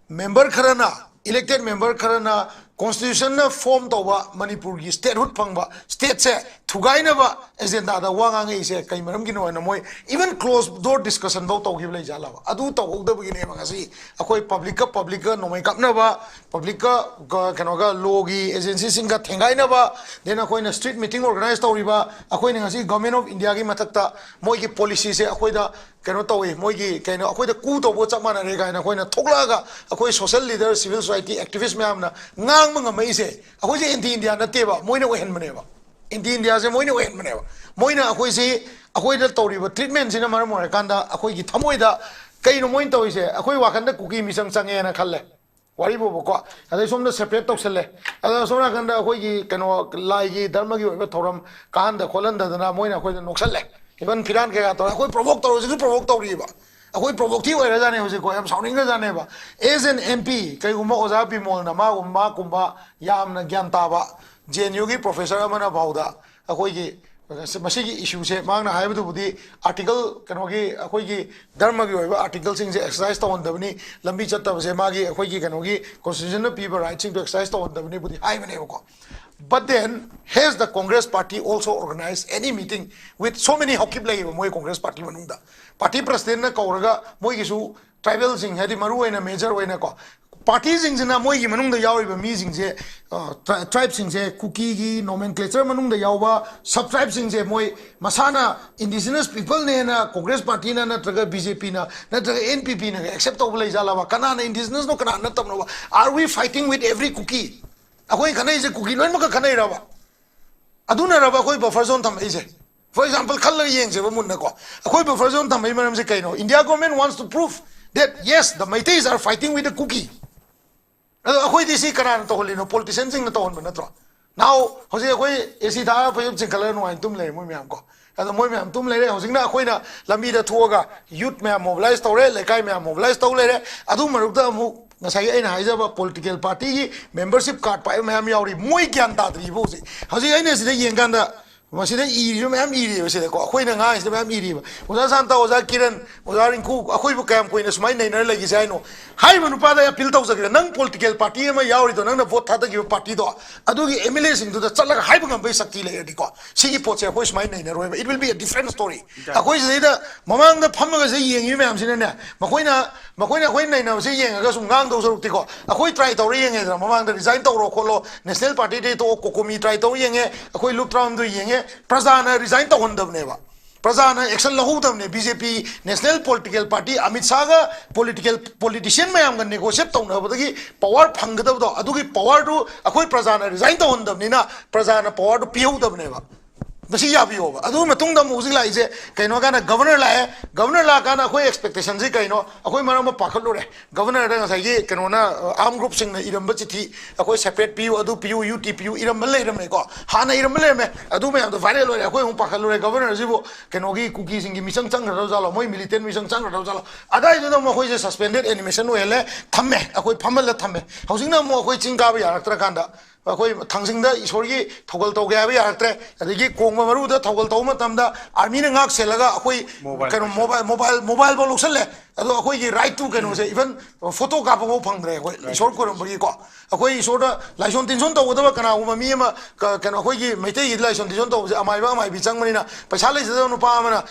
member ꯈꯔꯅ, elected member ꯈꯔꯅ constitutionꯅ form ꯇꯧꯕ ꯃꯅꯤꯄꯨꯔꯒꯤ statehood ꯐꯪꯕ stateꯁꯦ ꯊꯨꯒꯥꯏꯅꯕ agendaꯗ ꯋꯥ ꯉꯥꯡꯉꯛꯏꯁꯦ ꯀꯩ ꯃꯔꯝꯒꯤꯅꯣ ꯍꯥꯏꯅ ꯃꯣꯏ even closed door discussion ꯐꯥꯎ ꯇꯧꯈꯤꯕ ꯂꯩꯖꯥꯠꯂꯕ? ꯑꯗꯨ ꯇꯧꯍꯧꯗꯕꯒꯤꯅꯦꯕ ꯉꯁꯤ ꯑꯩꯈꯣꯏ publicꯀ publicꯀ ꯅꯣꯡꯃꯩ ꯀꯥꯞꯅꯕ, publicꯀ ꯀꯩꯅꯣꯒ lawꯒꯤ agencyꯁꯤꯡꯒ ꯊꯦꯡꯒꯥꯏꯅꯕ, then ꯑꯩꯈꯣꯏꯅ street meeting organize ꯇꯧꯔꯤꯕ, ꯑꯩꯈꯣꯏꯅ ꯉꯁꯤ Government of Indiaꯒꯤ ꯃꯊꯛꯇ ꯃꯣꯏꯒꯤ policyꯁꯦ ꯑꯩꯈꯣꯏꯗ ꯀꯩꯅꯣ ꯇꯧꯋꯤ, ꯃꯣꯏꯒꯤ ꯀꯩꯅꯣ ꯑꯩꯈꯣꯏꯗ coup ꯇꯧꯕꯒ ꯆꯞ ꯃꯥꯟꯅꯔꯦ ꯀꯥꯏꯅ ꯑꯩꯈꯣꯏꯅ ꯊꯣꯛꯂꯛꯑꯒ ꯑꯩꯈꯣꯏ social leader, civil society activist ꯃꯌꯥꯝꯅ ꯉꯥꯡꯕ ꯉꯝꯃꯛꯏꯁꯦ꯫ ꯑꯩꯈꯣꯏꯁꯦ anti India ꯅꯠꯇꯦꯕ, ꯃꯣꯏꯅ ꯑꯣꯏꯍꯟꯕꯅꯦꯕ꯫ Anti Indiaꯁꯦ ꯃꯣꯏꯅ ꯑꯣꯏꯍꯟꯕꯅꯦꯕ꯫ ꯃꯣꯏꯅ ꯑꯩꯈꯣꯏꯁꯤ, ꯑꯩꯈꯣꯏꯗ ꯇꯧꯔꯤꯕ treatmentꯁꯤꯅ ꯃꯔꯝ ꯑꯣꯏꯔꯀꯥꯟꯗ ꯑꯩꯈꯣꯏꯒꯤ ꯊꯃꯣꯏꯗ ꯀꯩꯅꯣ ꯃꯣꯏꯅ ꯇꯧꯔꯤꯁꯦ? ꯑꯩꯈꯣꯏ ꯋꯥꯈꯟꯗ ꯀꯨꯀꯤ ꯃꯤꯆꯪ ꯆꯪꯉꯦꯅ ꯈꯜꯂꯦ꯫ ꯋꯥꯔꯤꯕꯨꯕꯀꯣ꯫ ꯑꯗꯩ ꯁꯣꯝꯗ separate ꯇꯧꯁꯜꯂꯦ꯫ ꯑꯗ ꯁꯣꯝ ꯅꯥꯀꯟꯗ ꯑꯩꯈꯣꯏꯒꯤ ꯀꯩꯅꯣ ꯂꯥꯏꯒꯤ ꯙꯔꯃꯒꯤ ꯑꯣꯏꯕ ꯊꯧꯔꯝ ꯀꯥꯍꯟꯗ ꯈꯣꯠꯍꯟꯗꯗꯅ ꯃꯣꯏꯅ ꯑꯩꯈꯣꯏꯗ ꯅꯣꯛꯁꯜꯂꯦ꯫ Even ꯐꯤꯔꯥꯟ ꯀꯩꯀꯥ ꯇꯧꯔꯦ꯫ ꯑꯩꯈꯣꯏ provoke ꯇꯧꯔꯁꯤꯁꯨ provoke ꯇꯧꯔꯤꯑꯕ꯫ ꯑꯩꯈꯣꯏ provoke ꯊꯤ ꯑꯣꯏꯔꯖꯥꯠꯅꯦ ꯍꯧꯖꯤꯛꯀꯣ꯫ ꯌꯥꯝ ꯁꯥꯎꯅꯤꯡꯈ꯭ꯔꯖꯥꯠꯅꯦꯕ꯫ As an MP, ꯀꯩꯒꯨꯝꯕ ꯑꯣꯖꯥ ꯕꯤꯃꯣꯜꯅ ꯃꯥꯒꯨꯝꯕ, ꯃꯥꯒꯨꯝꯕ ꯌꯥꯝꯅ ꯒ꯭ꯌꯥꯟ ꯇꯥꯕ JNUꯒꯤ professor ꯑꯃꯅ ꯐꯥꯎꯗ ꯑꯩꯈꯣꯏꯒꯤ ꯃꯁꯤꯒꯤ ꯏꯁꯨꯁꯦ ꯃꯍꯥꯛꯅ ꯍꯥꯏꯕꯗꯨꯕꯨꯗꯤ ꯑꯥꯔꯇꯤꯀꯜ, ꯀꯩꯅꯣꯒꯤ, ꯑꯩꯈꯣꯏꯒꯤ ꯙꯔꯃꯒꯤ ꯑꯣꯏꯕ ꯑꯥꯔꯇꯤꯀꯜꯁꯤꯡꯁꯦ ꯑꯦꯛꯁꯔꯁꯥꯏꯁ ꯇꯧꯍꯟꯗꯕꯅꯤ, ꯂꯝꯕꯤ ꯆꯠꯇꯕꯁꯦ ꯃꯥꯒꯤ, ꯑꯩꯈꯣꯏꯒꯤ ꯀꯩꯅꯣꯒꯤ ꯀꯣꯟꯁꯇꯤꯇ꯭ꯌꯨꯁꯟꯅ ꯄꯤꯕ ꯔꯥꯏꯠꯁꯤꯡꯗꯣ ꯑꯦꯛꯁꯔꯁꯥꯏꯁ ꯇꯧꯍꯟꯗꯕꯅꯤꯕꯨꯗꯤ ꯍꯥꯏꯕꯅꯦꯕꯀꯣ꯫ But then, has the Congress party also organized any meeting with so many ꯍꯧꯈꯤꯕ ꯂꯩꯌꯦꯕ ꯃꯣꯏ ꯀꯣꯡꯒ꯭ꯔꯦꯁ ꯄꯥꯔꯇꯤ ꯃꯅꯨꯡꯗ? ꯄꯥꯔꯇꯤ ꯄ꯭ꯔꯁꯤꯗꯦꯟꯠꯅ ꯀꯧꯔꯒ ꯃꯣꯏꯒꯤꯁꯨ ꯇ꯭ꯔꯥꯏꯕꯦꯜꯁꯤꯡ, ꯍꯥꯏꯗꯤ ꯃꯔꯨ ꯑꯣꯏꯅ ꯃꯦꯖꯔ ꯑꯣꯏꯅꯀꯣ, ꯄꯥꯔꯇꯤꯁꯤꯡꯁꯤꯅ ꯃꯣꯏꯒꯤ ꯃꯅꯨꯡꯗ ꯌꯥꯎꯔꯤꯕ ꯃꯤꯁꯤꯡꯁꯦ, ꯇ꯭ꯔꯥꯏꯕꯁꯤꯡꯁꯦ, ꯀꯨꯀꯤꯒꯤ ꯅꯣꯃꯦꯟꯀ꯭ꯂꯦꯆꯔ ꯃꯅꯨꯡꯗ ꯌꯥꯎꯕ ꯁꯕ ꯇ꯭ꯔꯥꯏꯕꯁꯤꯡꯁꯦ ꯃꯣꯏ ꯃꯁꯥꯅ ꯏꯟꯗꯤꯖꯤꯅꯁ ꯄꯤꯄꯜꯅꯦꯅ ꯀꯣꯡꯒ꯭ꯔꯦꯁ ꯄꯥꯔꯇꯤꯅ ꯅꯠꯇ꯭ꯔꯒ ꯕꯤ ꯖꯦ ꯄꯤꯅ ꯅꯠꯇ꯭ꯔꯒ ꯑꯦꯟ ꯄꯤ ꯄꯤꯅ ꯑꯦꯛꯁꯦꯞ ꯇꯧꯕ ꯂꯩꯖꯥꯠꯂꯕ? ꯀꯅꯥꯅ ꯏꯟꯗꯤꯖꯤꯅꯁꯅꯣ, ꯀꯅꯥꯅ ꯅꯠꯇꯕꯅꯣꯕ? Are we fighting with every Kuki? ꯑꯩꯈꯣꯏ ꯈꯠꯅꯩꯁꯦ ꯀꯨꯀꯤ ꯂꯣꯏꯅꯃꯛꯀ ꯈꯠꯅꯩꯔꯕ? ꯑꯗꯨꯅꯔꯕ ꯑꯩꯈꯣꯏ ꯕꯐꯔ ꯖꯣꯟ ꯊꯝꯃꯛꯏꯁꯦ? For example, ꯈꯜꯂꯒ ꯌꯦꯡꯁꯦꯕ ꯃꯨꯟꯅꯀꯣ, ꯑꯩꯈꯣꯏ ꯕꯐꯔ ꯖꯣꯟ ꯊꯝꯕꯒꯤ ꯃꯔꯝꯁꯦ ꯀꯩꯅꯣ? India government wants to prove that yes, the Meiteis are fighting with the Kuki. ꯑꯗꯣ ꯑꯩꯈꯣꯏꯗꯤ ꯁꯤ ꯀꯅꯥꯅ ꯇꯧꯍꯜꯂꯤꯅꯣ? ꯄꯣꯂꯤꯇꯤꯁꯤꯌꯟꯁꯤꯡꯅ ꯇꯧꯍꯟꯕ ꯅꯠꯇ꯭ꯔꯣ? ꯅꯍꯥꯟ ꯍꯧꯖꯤꯛ ꯑꯩꯈꯣꯏ ꯑꯦ ꯁꯤ ꯊꯥꯔꯒ ꯐꯩꯖꯨꯞ ꯆꯤꯡꯈꯠꯂꯒ ꯅꯨꯡꯉꯥꯏꯅ ꯇꯨꯝ ꯂꯩꯔꯦ ꯃꯣꯏ ꯃꯌꯥꯝ ꯀꯣ꯫ ꯑꯗꯣ ꯃꯣꯏ ꯃꯌꯥꯝ ꯇꯨꯝ ꯂꯩꯔꯦ꯫ ꯍꯧꯖꯤꯛꯅ ꯑꯩꯈꯣꯏꯅ ꯂꯝꯕꯤꯗ ꯊꯣꯛꯑꯒ ꯌꯨꯠ ꯃꯌꯥꯝ ꯃꯣꯕꯤꯂꯥꯏꯁ ꯇꯧꯔꯦ, ꯂꯩꯀꯥꯏ ꯃꯌꯥꯝ ꯃꯣꯕꯤꯂꯥꯏꯁ ꯇꯧ ꯂꯩꯔꯦ꯫ ꯑꯗꯨ ꯃꯔꯛꯇ ꯑꯃꯨꯛ ꯉꯁꯥꯏꯒꯤ ꯑꯩꯅ ꯍꯥꯏꯖꯕ ꯄꯣꯂꯤꯇꯤꯀꯦꯜ ꯄꯥꯔꯇꯤꯒꯤ ꯃꯦꯝꯕꯔꯁꯤꯞ ꯀꯥꯔꯗ ꯄꯥꯏꯕ ꯃꯌꯥꯝ ꯌꯥꯎꯔꯤ, ꯃꯣꯏ ꯒ꯭ꯌꯥꯟ ꯇꯥꯗ꯭ꯔꯤꯕ ꯍꯧꯖꯤꯛ꯫ ꯍꯧꯖꯤꯛ ꯑꯩꯅ ꯁꯤꯗ ꯌꯦꯡꯀꯥꯟꯗ ꯃꯁꯤꯗ ꯏꯔꯤꯕ ꯃꯌꯥꯝ ꯏꯔꯤꯕ ꯁꯤꯗꯀꯣ, ꯑꯩꯈꯣꯏꯅ ꯉꯥꯡꯉꯤꯁꯤꯗ ꯃꯌꯥꯝ ꯏꯔꯤꯕ꯫ ꯑꯣꯖꯥ ꯁꯥꯟꯇ, ꯑꯣꯖꯥ ꯀꯤꯔꯟ, ꯑꯣꯖꯥ ꯔꯤꯡꯀꯨ, ꯑꯩꯈꯣꯏꯕꯨ ꯀꯌꯥꯝ ꯀꯨꯏꯅ ꯁꯨꯃꯥꯏꯅ ꯅꯩꯅꯔ ꯂꯩꯈꯤꯁꯦ ꯍꯥꯏꯅꯣ? ꯍꯥꯏꯔꯤꯕ ꯅꯨꯄꯥꯗ ꯑꯩ ꯑꯄꯤꯜ ꯇꯧꯖꯒꯦ, ꯅꯪ ꯄꯣꯂꯤꯇꯤꯀꯦꯜ ꯄꯥꯔꯇꯤ ꯑꯃ ꯌꯥꯎꯔꯤꯗꯣ, ꯅꯪꯅ ꯚꯣꯠ ꯊꯥꯗꯈꯤꯕ ꯄꯥꯔꯇꯤꯗꯣ, ꯑꯗꯨꯒꯤ ꯑꯦꯝ ꯑꯦꯜ ꯑꯦꯁꯤꯡꯗꯨꯗ ꯆꯠꯂꯒ ꯍꯥꯏꯕ ꯉꯝꯕꯒꯤ ꯁꯛꯇꯤ ꯂꯩꯔꯗꯤꯀꯣ, ꯁꯤꯒꯤ ꯄꯣꯠꯁꯦ ꯑꯩꯈꯣꯏ ꯁꯨꯃꯥꯏꯅ ꯅꯩꯅꯔꯣꯏꯕ꯫ It will be a different story. ꯑꯩꯈꯣꯏ ꯁꯤꯗꯩꯗ ꯃꯃꯥꯡꯗ ꯐꯝꯃꯒ ꯁꯤ ꯌꯦꯡꯉꯤꯕ ꯃꯌꯥꯝꯁꯤꯅꯅꯦ, ꯃꯈꯣꯏꯅ ꯃꯈꯣꯏꯅ ꯑꯩꯈꯣꯏ ꯅꯩꯅꯕꯁꯦ ꯌꯦꯡꯉꯒ ꯁꯨꯝ ꯉꯥꯡꯗꯧ ꯁꯔꯨꯛꯇꯤꯀꯣ, ꯑꯩꯈꯣꯏ ꯇ꯭ꯔꯥꯏ ꯇꯧꯔ ꯌꯦꯡꯉꯦꯗꯅ, ꯃꯃꯥꯡꯗ ꯔꯤꯖꯥꯏꯟ ꯇꯧꯔꯣ ꯈꯣꯠꯂꯣ, ꯅꯦꯁꯅꯦꯜ ꯄꯥꯔꯇꯤꯗꯒꯤ ꯇꯣꯛꯑꯣ, ꯀꯣꯀꯣꯃꯤ ꯇ꯭ꯔꯥꯏ ꯇꯧꯔ ꯌꯦꯡꯉꯦ, ꯑꯩꯈꯣꯏ ꯂꯨꯞ ꯇꯔꯥꯍꯨꯝꯗꯣꯏ ꯌꯦꯡꯉꯦ, ꯄ꯭ꯔꯖꯥꯅ ꯔꯤꯖꯥꯏꯟ ꯇꯧꯍꯟꯗꯕꯅꯦꯕ꯫ ꯄ꯭ꯔꯖꯥꯅ ꯑꯦꯛꯁꯟ ꯂꯧꯍꯧꯗꯕꯅꯦ꯫ B J P national political party Amit ꯁꯥꯍꯒ ꯄꯣꯂꯤꯇꯤꯀꯦꯜ ꯄꯣꯂꯤꯇꯤꯁꯤꯌꯟ ꯃꯌꯥꯝꯒ ꯅꯦꯒꯣꯁꯤꯌꯦꯠ ꯇꯧꯅꯕꯗꯒꯤ ꯄꯋꯥꯔ ꯐꯪꯒꯗꯕꯗꯣ, ꯑꯗꯨꯒꯤ ꯄꯋꯥꯔꯗꯨ ꯑꯩꯈꯣꯏ ꯄ꯭ꯔꯖꯥꯅ ꯔꯤꯖꯥꯏꯟ ꯇꯧꯍꯟꯗꯕꯅꯤꯅ ꯄ꯭ꯔꯖꯥꯅ ꯄꯋꯥꯔꯗꯨ ꯄꯤꯍꯧꯗꯕꯅꯦꯕ꯫ ꯃꯁꯤ ꯌꯥꯕꯤꯌꯣꯕ꯫ ꯑꯗꯨꯒꯤ ꯃꯇꯨꯡꯗ ꯑꯃꯨꯛ ꯍꯧꯖꯤꯛ ꯂꯥꯛꯏꯁꯦ ꯀꯩꯅꯣ ꯍꯥꯏꯀꯥꯟꯗ ꯒꯕꯔꯅꯔ ꯂꯥꯛꯑꯦ꯫ ꯒꯕꯔꯅꯔ ꯂꯥꯛꯑꯀꯥꯟꯗ ꯑꯩꯈꯣꯏ ꯑꯦꯛꯁꯄꯦꯛꯇꯦꯁꯟꯁꯤ ꯀꯩꯅꯣ? ꯑꯩꯈꯣꯏ ꯃꯔꯝ ꯑꯃ ꯄꯥꯈꯠꯂꯨꯔꯦ꯫ ꯒꯕꯔꯅꯔꯗ ꯉꯁꯥꯏꯒꯤ ꯀꯩꯅꯣꯅ, ꯑ, ꯑꯥꯔꯝ ꯒ꯭ꯔꯨꯞꯁꯤꯡꯅ ꯏꯔꯝꯕ ꯆꯤꯊꯤ, ꯑꯩꯈꯣꯏ ꯁꯦꯄꯔꯦꯠ ꯄꯤꯌꯨ, ꯑꯗꯨ ꯄꯤꯌꯨ, ꯌꯨ ꯇꯤ ꯄꯤꯌꯨ, ꯏꯔꯝꯕ ꯂꯩꯔꯝꯃꯦꯀꯣ꯫ ꯍꯥꯟꯅ ꯏꯔꯝꯕ ꯂꯩꯔꯝꯃꯦ꯫ ꯑꯗꯨ ꯃꯌꯥꯝꯗꯣ ꯚꯥꯏꯔꯦꯜ ꯑꯣꯏꯔꯦ꯫ ꯑꯩꯈꯣꯏ ꯑꯃꯨꯛ ꯄꯥꯈꯠꯂꯨꯔꯦ, ꯒꯕꯔꯅꯔꯁꯤꯕꯨ ꯀꯩꯅꯣꯒꯤ ꯀꯨꯀꯤꯁꯤꯡꯒꯤ ꯃꯤꯆꯪ ꯆꯪꯈ꯭ꯔꯗꯧ ꯖꯥꯠꯂꯣ, ꯃꯣꯏ ꯃꯤꯂꯤꯇꯦꯟ ꯃꯤꯆꯪ ꯆꯪꯈ꯭ꯔꯗꯧ ꯖꯥꯠꯂꯣ? ꯑꯗꯥꯏꯗꯨꯗ ꯑꯃꯨꯛ ꯑꯩꯈꯣꯏꯁꯦ ꯁꯁꯄꯦꯟꯗꯦꯠ ꯑꯦꯅꯤꯃꯦꯁꯟ ꯑꯣꯏꯍꯜꯂꯦ, ꯊꯝꯃꯦ, ꯑꯩꯈꯣꯏ ꯐꯝꯍꯜꯂ ꯊꯝꯃꯦ꯫ ꯍꯧꯖꯤꯛꯅ ꯑꯃꯨꯛ ꯑꯩꯈꯣꯏ ꯆꯤꯡ ꯀꯥꯕ ꯌꯥꯔꯛꯇ꯭ꯔꯀꯥꯟꯗ ꯑꯩꯈꯣꯏ ꯊꯥꯡꯖꯤꯡꯗ ꯏꯁꯣꯔꯒꯤ ꯊꯧꯒꯜ ꯇꯧꯒꯦ ꯍꯥꯏꯕ ꯌꯥꯔꯛꯇ꯭ꯔꯦ꯫ ꯑꯗꯒꯤ ꯀꯣꯡꯕ ꯃꯔꯨꯗ ꯊꯧꯒꯜ ꯇꯧꯕ ꯃꯇꯝꯗ ꯑꯥꯔꯃꯤꯅ ꯉꯥꯛ ꯁꯦꯜꯂꯒ ꯑꯩꯈꯣꯏ ꯀꯩꯅꯣ ꯃꯣꯕꯥꯏꯜ ꯃꯣꯕꯥꯏꯜ ꯃꯣꯕꯥꯏꯜꯐꯥꯎ ꯂꯧꯁꯜꯂꯦ꯫ ꯑꯗꯣ ꯑꯩꯈꯣꯏꯒꯤ ꯔꯥꯏꯠ ꯇꯨ ꯀꯩꯅꯣꯁꯦ, ꯏꯚꯟ ꯐꯣꯇꯣ ꯀꯥꯞꯄꯐꯥꯎ ꯐꯪꯗ꯭ꯔꯦ ꯑꯩꯈꯣꯏ ꯏꯁꯣꯔ ꯈꯣꯏꯔꯝꯕꯒꯤꯀꯣ꯫ ꯑꯩꯈꯣꯏ ꯏꯁꯣꯔꯗ ꯂꯥꯏꯁꯣꯟ ꯇꯤꯟꯁꯣꯟ ꯇꯧꯒꯗꯕ ꯀꯅꯥꯒꯨꯝꯕ ꯃꯤ ꯑꯃ ꯀꯩꯅꯣ ꯑꯩꯈꯣꯏꯒꯤ ꯃꯩꯇꯩꯒꯤ ꯂꯥꯏꯁꯣꯟ ꯇꯤꯟꯁꯣꯟ ꯇꯧꯕꯁꯦ ꯑꯃꯥꯏꯕ ꯑꯃꯥꯏꯕꯤ ꯆꯪꯕꯅꯤꯅ ꯄꯩꯁꯥ ꯂꯩꯖꯗꯕ ꯅꯨꯄꯥ ꯑꯃꯅ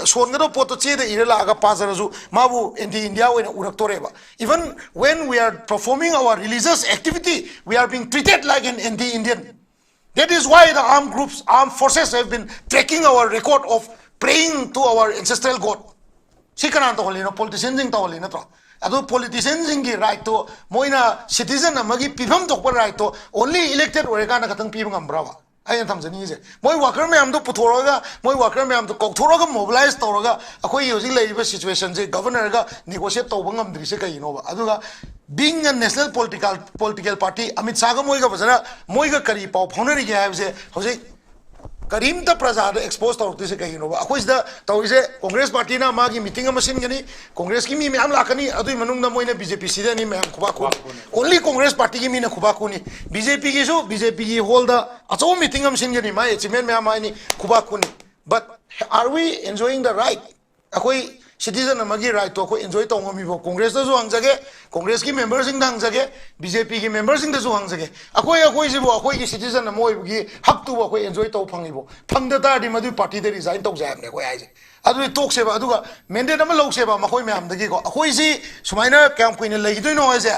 ꯁꯣꯟꯒꯗꯕ ꯄꯣꯠꯇꯣ ꯆꯦꯗ ꯏꯔ ꯂꯥꯛꯑꯒ ꯄꯥꯖꯔꯁꯨ ꯃꯥꯕꯨ ꯑꯦꯟꯇꯤ ꯏꯟꯗꯤꯌꯥ ꯑꯣꯏꯅ ꯎꯔꯛꯇꯣꯔꯦꯕ꯫ Even when we are performing our religious activity, we are being treated like an anti-Indian. That is why the armed groups, armed forces have been tracking our record of praying to our ancestral God. ꯁꯤ ꯀꯅꯥꯅ ꯇꯧꯍꯜꯂꯤꯅꯣ? ꯄꯣꯂꯤꯇꯤꯁꯤꯌꯥꯟꯁꯤꯡ ꯇꯧꯍꯜꯂꯤ ꯅꯠꯇ꯭ꯔꯣ? ꯑꯗꯨ ꯄꯣꯂꯤꯇꯤꯁꯤꯌꯥꯟꯁꯤꯡꯒꯤ ꯔꯥꯏꯠꯇꯣ, ꯃꯣꯏꯅ citizen ꯑꯃꯒꯤ ꯄꯤꯐꯝ ꯊꯣꯛꯄ ꯔꯥꯏꯠꯇꯣ only elected ꯑꯣꯏꯔꯀꯥꯟꯗ ꯈꯛꯇꯪ ꯄꯤꯕ ꯉꯝꯕ꯭ꯔꯕ? ꯑꯩꯅ ꯊꯝꯖꯅꯤꯡꯉꯤꯁꯦ, ꯃꯣꯏ ꯋꯥꯀꯔ ꯃꯌꯥꯝꯗꯣ ꯄꯨꯊꯣꯔꯛꯑꯒ ꯃꯣꯏ ꯋꯥꯀꯔ ꯃꯌꯥꯝꯗꯣ ꯀꯧꯊꯣꯔꯛꯑꯒ ꯃꯣꯕꯤꯂꯥꯏꯁ ꯇꯧꯔꯒ ꯑꯩꯈꯣꯏꯒꯤ ꯍꯧꯖꯤꯛ ꯂꯩꯔꯤꯕ ꯁꯤꯆꯨꯋꯦꯁꯟꯁꯦ ꯒꯚꯔꯅꯔꯒ ꯅꯦꯒꯣꯁꯤꯌꯦꯠ ꯇꯧꯕ ꯉꯝꯗ꯭ꯔꯤꯁꯦ ꯀꯩꯒꯤꯅꯣꯕ? ꯑꯗꯨꯒ being a national political political party, Amit ꯁꯥꯍꯒ ꯃꯣꯏꯒ ꯐꯖꯅ ꯃꯣꯏꯒ ꯀꯔꯤ ꯄꯥꯎ ꯐꯥꯎꯅꯔꯤꯒꯦ ꯍꯥꯏꯕꯁꯦ ꯍꯧꯖꯤꯛ ꯀꯔꯤꯝꯇ ꯄ꯭ꯔꯖꯥꯗ ꯑꯦꯛꯁꯄꯣꯖ ꯇꯧꯔꯛꯇ꯭ꯔꯤꯁꯦ ꯀꯩꯒꯤꯅꯣꯕ? ꯑꯩꯈꯣꯏ ꯁꯤꯗ ꯇꯧꯔꯤꯁꯦ, ꯀꯣꯡꯒ꯭ꯔꯦꯁ ꯄꯥꯔꯇꯤꯅ ꯃꯥꯒꯤ ꯃꯤꯇꯤꯡ ꯑꯃ ꯁꯤꯟꯒꯅꯤ, ꯀꯣꯡꯒ꯭ꯔꯦꯁꯀꯤ ꯃꯤ ꯃꯌꯥꯝ ꯂꯥꯛꯀꯅꯤ, ꯑꯗꯨꯒꯤ ꯃꯅꯨꯡꯗ ꯃꯣꯏꯅ ꯕꯤ ꯖꯦ ꯄꯤ ꯁꯤꯗꯅꯤ ꯃꯌꯥꯝ ꯈꯨꯕꯥꯛ ꯈꯨꯅꯤ꯫ ꯑꯣꯟꯂꯤ ꯀꯣꯡꯒ꯭ꯔꯦꯁ ꯄꯥꯔꯇꯤꯒꯤ ꯃꯤꯅ ꯈꯨꯕꯥꯛ ꯈꯨꯅꯤ꯫ ꯕꯤ ꯖꯦ ꯄꯤꯒꯤꯁꯨ ꯕꯤ ꯖꯦ ꯄꯤꯒꯤ ꯍꯣꯜꯗ ꯑꯆꯧꯕ ꯃꯤꯇꯤꯡ ꯑꯃ ꯁꯤꯟꯒꯅꯤ, ꯃꯥꯏ ꯑꯦꯆꯤꯞꯃꯦꯟ ꯃꯌꯥꯝ ꯍꯥꯏꯅꯤ, ꯈꯨꯕꯥꯛ ꯈꯨꯅꯤ꯫ But are we enjoying the right? ꯑꯩꯈꯣꯏ ꯁꯤꯇꯤꯖꯟ ꯑꯃꯒꯤ ꯔꯥꯏꯠꯇꯣ ꯑꯩꯈꯣꯏ ꯑꯦꯟꯖꯣꯏ ꯇꯧꯕ ꯉꯝꯃꯤꯕꯣ? ꯀꯣꯡꯒ꯭ꯔꯦꯁꯇꯁꯨ ꯍꯪꯖꯒꯦ, ꯀꯣꯡꯒ꯭ꯔꯦꯁꯀꯤ ꯃꯦꯝꯕꯔꯁꯤꯡꯗ ꯍꯪꯖꯒꯦ, ꯕꯤ ꯖꯦ ꯄꯤꯒꯤ ꯃꯦꯝꯕꯔꯁꯤꯡꯗꯁꯨ ꯍꯪꯖꯒꯦ꯫ ꯑꯩꯈꯣꯏ ꯑꯩꯈꯣꯏꯁꯤꯕꯨ ꯑꯩꯈꯣꯏꯒꯤ ꯁꯤꯇꯤꯖꯟ ꯑꯃ ꯑꯣꯏꯕꯒꯤ ꯍꯛꯇꯨꯕꯨ ꯑꯩꯈꯣꯏ ꯑꯦꯟꯖꯣꯏ ꯇꯧꯕ ꯐꯪꯉꯤꯕꯣ? ꯐꯪꯗ ꯇꯥꯔꯗꯤ ꯃꯗꯨꯒꯤ ꯄꯥꯔꯇꯤꯗ ꯔꯤꯖꯥꯏꯟ ꯇꯧꯖꯩ ꯍꯥꯏꯕꯅꯦ ꯑꯩꯈꯣꯏ ꯍꯥꯏꯁꯦ꯫ ꯑꯗꯨꯗꯤ ꯇꯣꯛꯁꯦꯕ, ꯑꯗꯨꯒ ꯃꯦꯟꯗꯦꯠ ꯑꯃ ꯂꯧꯁꯦꯕ ꯃꯈꯣꯏ ꯃꯌꯥꯝꯗꯒꯤꯀꯣ꯫ ꯑꯩꯈꯣꯏꯁꯤ ꯁꯨꯃꯥꯏꯅ ꯀꯌꯥꯝ ꯀꯨꯏꯅ ꯂꯩꯈꯤꯗꯣꯏꯅꯣ ꯍꯥꯏꯁꯦ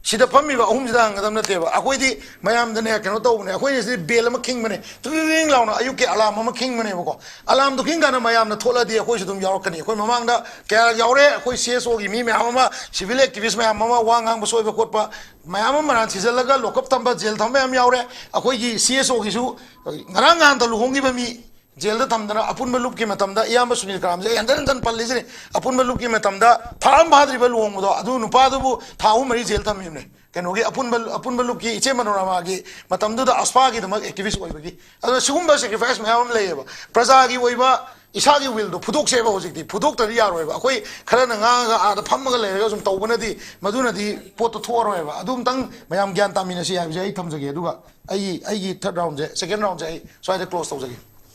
ꯁꯤꯗ ꯐꯝꯃꯤꯕ ꯑꯍꯨꯝꯁꯤꯗ ꯍꯪꯒꯗꯕ ꯅꯠꯇꯦꯕ꯫ ꯑꯩꯈꯣꯏꯗꯤ ꯃꯌꯥꯝꯗꯅꯦ ꯀꯩꯅꯣ ꯇꯧꯕꯅꯦ, ꯑꯩꯈꯣꯏꯅ ꯁꯤꯗꯤ ꯕꯦꯜ ꯑꯃ ꯈꯤꯡꯕꯅꯦ, ꯇ꯭ꯔꯤꯡ ꯂꯥꯎꯅ ꯑꯌꯨꯛꯀꯤ ꯑꯂꯥꯝ ꯑꯃ ꯈꯤꯡꯕꯅꯦꯕꯀꯣ꯫ ꯑꯂꯥꯝꯗꯣ ꯈꯤꯡ ꯀꯥꯟꯗ ꯃꯌꯥꯝꯅ ꯊꯣꯛꯂꯛꯑꯗꯤ ꯑꯩꯈꯣꯏꯁꯨ ꯑꯗꯨꯝ ꯌꯥꯎꯔꯛꯀꯅꯤ꯫ ꯑꯩꯈꯣꯏ ꯃꯃꯥꯡꯗ ꯀꯌꯥ ꯌꯥꯎꯔꯦ, ꯑꯩꯈꯣꯏ ꯁꯤ ꯑꯦꯁ ꯑꯣꯒꯤ ꯃꯤ ꯃꯌꯥꯝ ꯑꯃ, ꯁꯤꯚꯤꯜ ꯑꯦꯛꯇꯤꯚꯤꯁ ꯃꯌꯥꯝ ꯑꯃ, ꯋꯥ ꯉꯥꯡꯕ ꯁꯣꯏꯕ ꯈꯣꯠꯄ ꯃꯌꯥꯝ ꯑꯃ ꯃꯔꯥꯟ ꯁꯤꯖꯜꯂꯒ ꯂꯣꯀꯞ ꯊꯝꯕ, ꯖꯦꯜ ꯊꯝꯕ ꯌꯥꯝ ꯌꯥꯎꯔꯦ꯫ ꯑꯩꯈꯣꯏꯒꯤ ꯁꯤ ꯑꯦꯁ ꯑꯣꯒꯤꯁꯨ ꯉꯔꯥꯡ ꯅꯍꯥꯟꯇ ꯂꯨꯍꯣꯡꯈꯤꯕ ꯃꯤ ꯖꯦꯜꯗ ꯊꯝꯗꯅ, ꯑꯄꯨꯟꯕ ꯂꯨꯞꯀꯤ ꯃꯇꯝꯗ, ꯏꯌꯥꯝꯕ ꯁꯨꯅꯤꯜ ꯀꯔꯥꯝꯁꯦ ꯑꯩ ꯍꯟꯖꯟ ꯍꯟꯖꯟ ꯄꯜꯂꯤꯁꯤꯅꯤ, ꯑꯄꯨꯟꯕ ꯂꯨꯞꯀꯤ ꯃꯇꯝꯗ ꯊꯥ ꯑꯃ ꯐꯥꯗ꯭ꯔꯤꯕ ꯂꯨꯍꯣꯡꯕꯗꯣ, ꯑꯗꯨ ꯅꯨꯄꯥꯗꯨꯕꯨ ꯊꯥ ꯑꯍꯨꯝ ꯃꯔꯤ ꯖꯦꯜ ꯊꯝꯃꯤꯕꯅꯦ꯫ ꯀꯩꯅꯣꯒꯤ ꯑꯄꯨꯟꯕ, ꯑꯄꯨꯟꯕ ꯂꯨꯞꯀꯤ ꯏꯆꯦ ꯃꯅꯣꯔꯃꯥꯒꯤ ꯃꯇꯝꯗꯨꯗ ꯑꯁꯐꯥꯒꯤꯗꯃꯛ ꯑꯦꯛꯇꯤꯚꯤꯁ ꯑꯣꯏꯕꯒꯤ꯫ ꯑꯗꯨꯅ ꯁꯤꯒꯨꯝꯕ ꯁꯦꯀ꯭ꯔꯤꯐꯥꯏꯁ ꯃꯌꯥꯝ ꯑꯃ ꯂꯩꯌꯦꯕ꯫ ꯄ꯭ꯔꯖꯥꯒꯤ ꯑꯣꯏꯕ ꯏꯁꯥꯒꯤ willꯗꯣ ꯐꯨꯗꯣꯛꯁꯦꯕ꯫ ꯍꯧꯖꯤꯛꯇꯤ ꯐꯨꯗꯣꯛꯇ꯭ꯔꯗꯤ ꯌꯥꯔꯣꯏꯕ꯫ ꯑꯩꯈꯣꯏ ꯈꯔꯅ ꯉꯥꯡꯉꯒ ꯑꯥꯗ ꯐꯝꯃꯒ ꯂꯩꯔꯒ ꯁꯨꯝ ꯇꯧꯕꯅꯗꯤ ꯃꯗꯨꯅꯗꯤ ꯄꯣꯠꯇꯣ ꯊꯣꯛꯑꯔꯣꯏꯕ꯫ ꯑꯗꯨ ꯑꯝꯇꯪ ꯃꯌꯥꯝ ꯒ꯭ꯌꯥꯟ ꯇꯥꯃꯤꯟꯅꯁꯤ ꯍꯥꯏꯕꯁꯦ ꯑꯩ ꯊꯝꯖꯒꯦ꯫ ꯑꯗꯨꯒ ꯑꯩꯒꯤ ꯑꯩꯒꯤ third roundꯁꯦ, second roundꯁꯦ ꯑꯩ ꯁ꯭ꯋꯥꯏꯗ close ꯇꯧꯖꯒꯦ꯫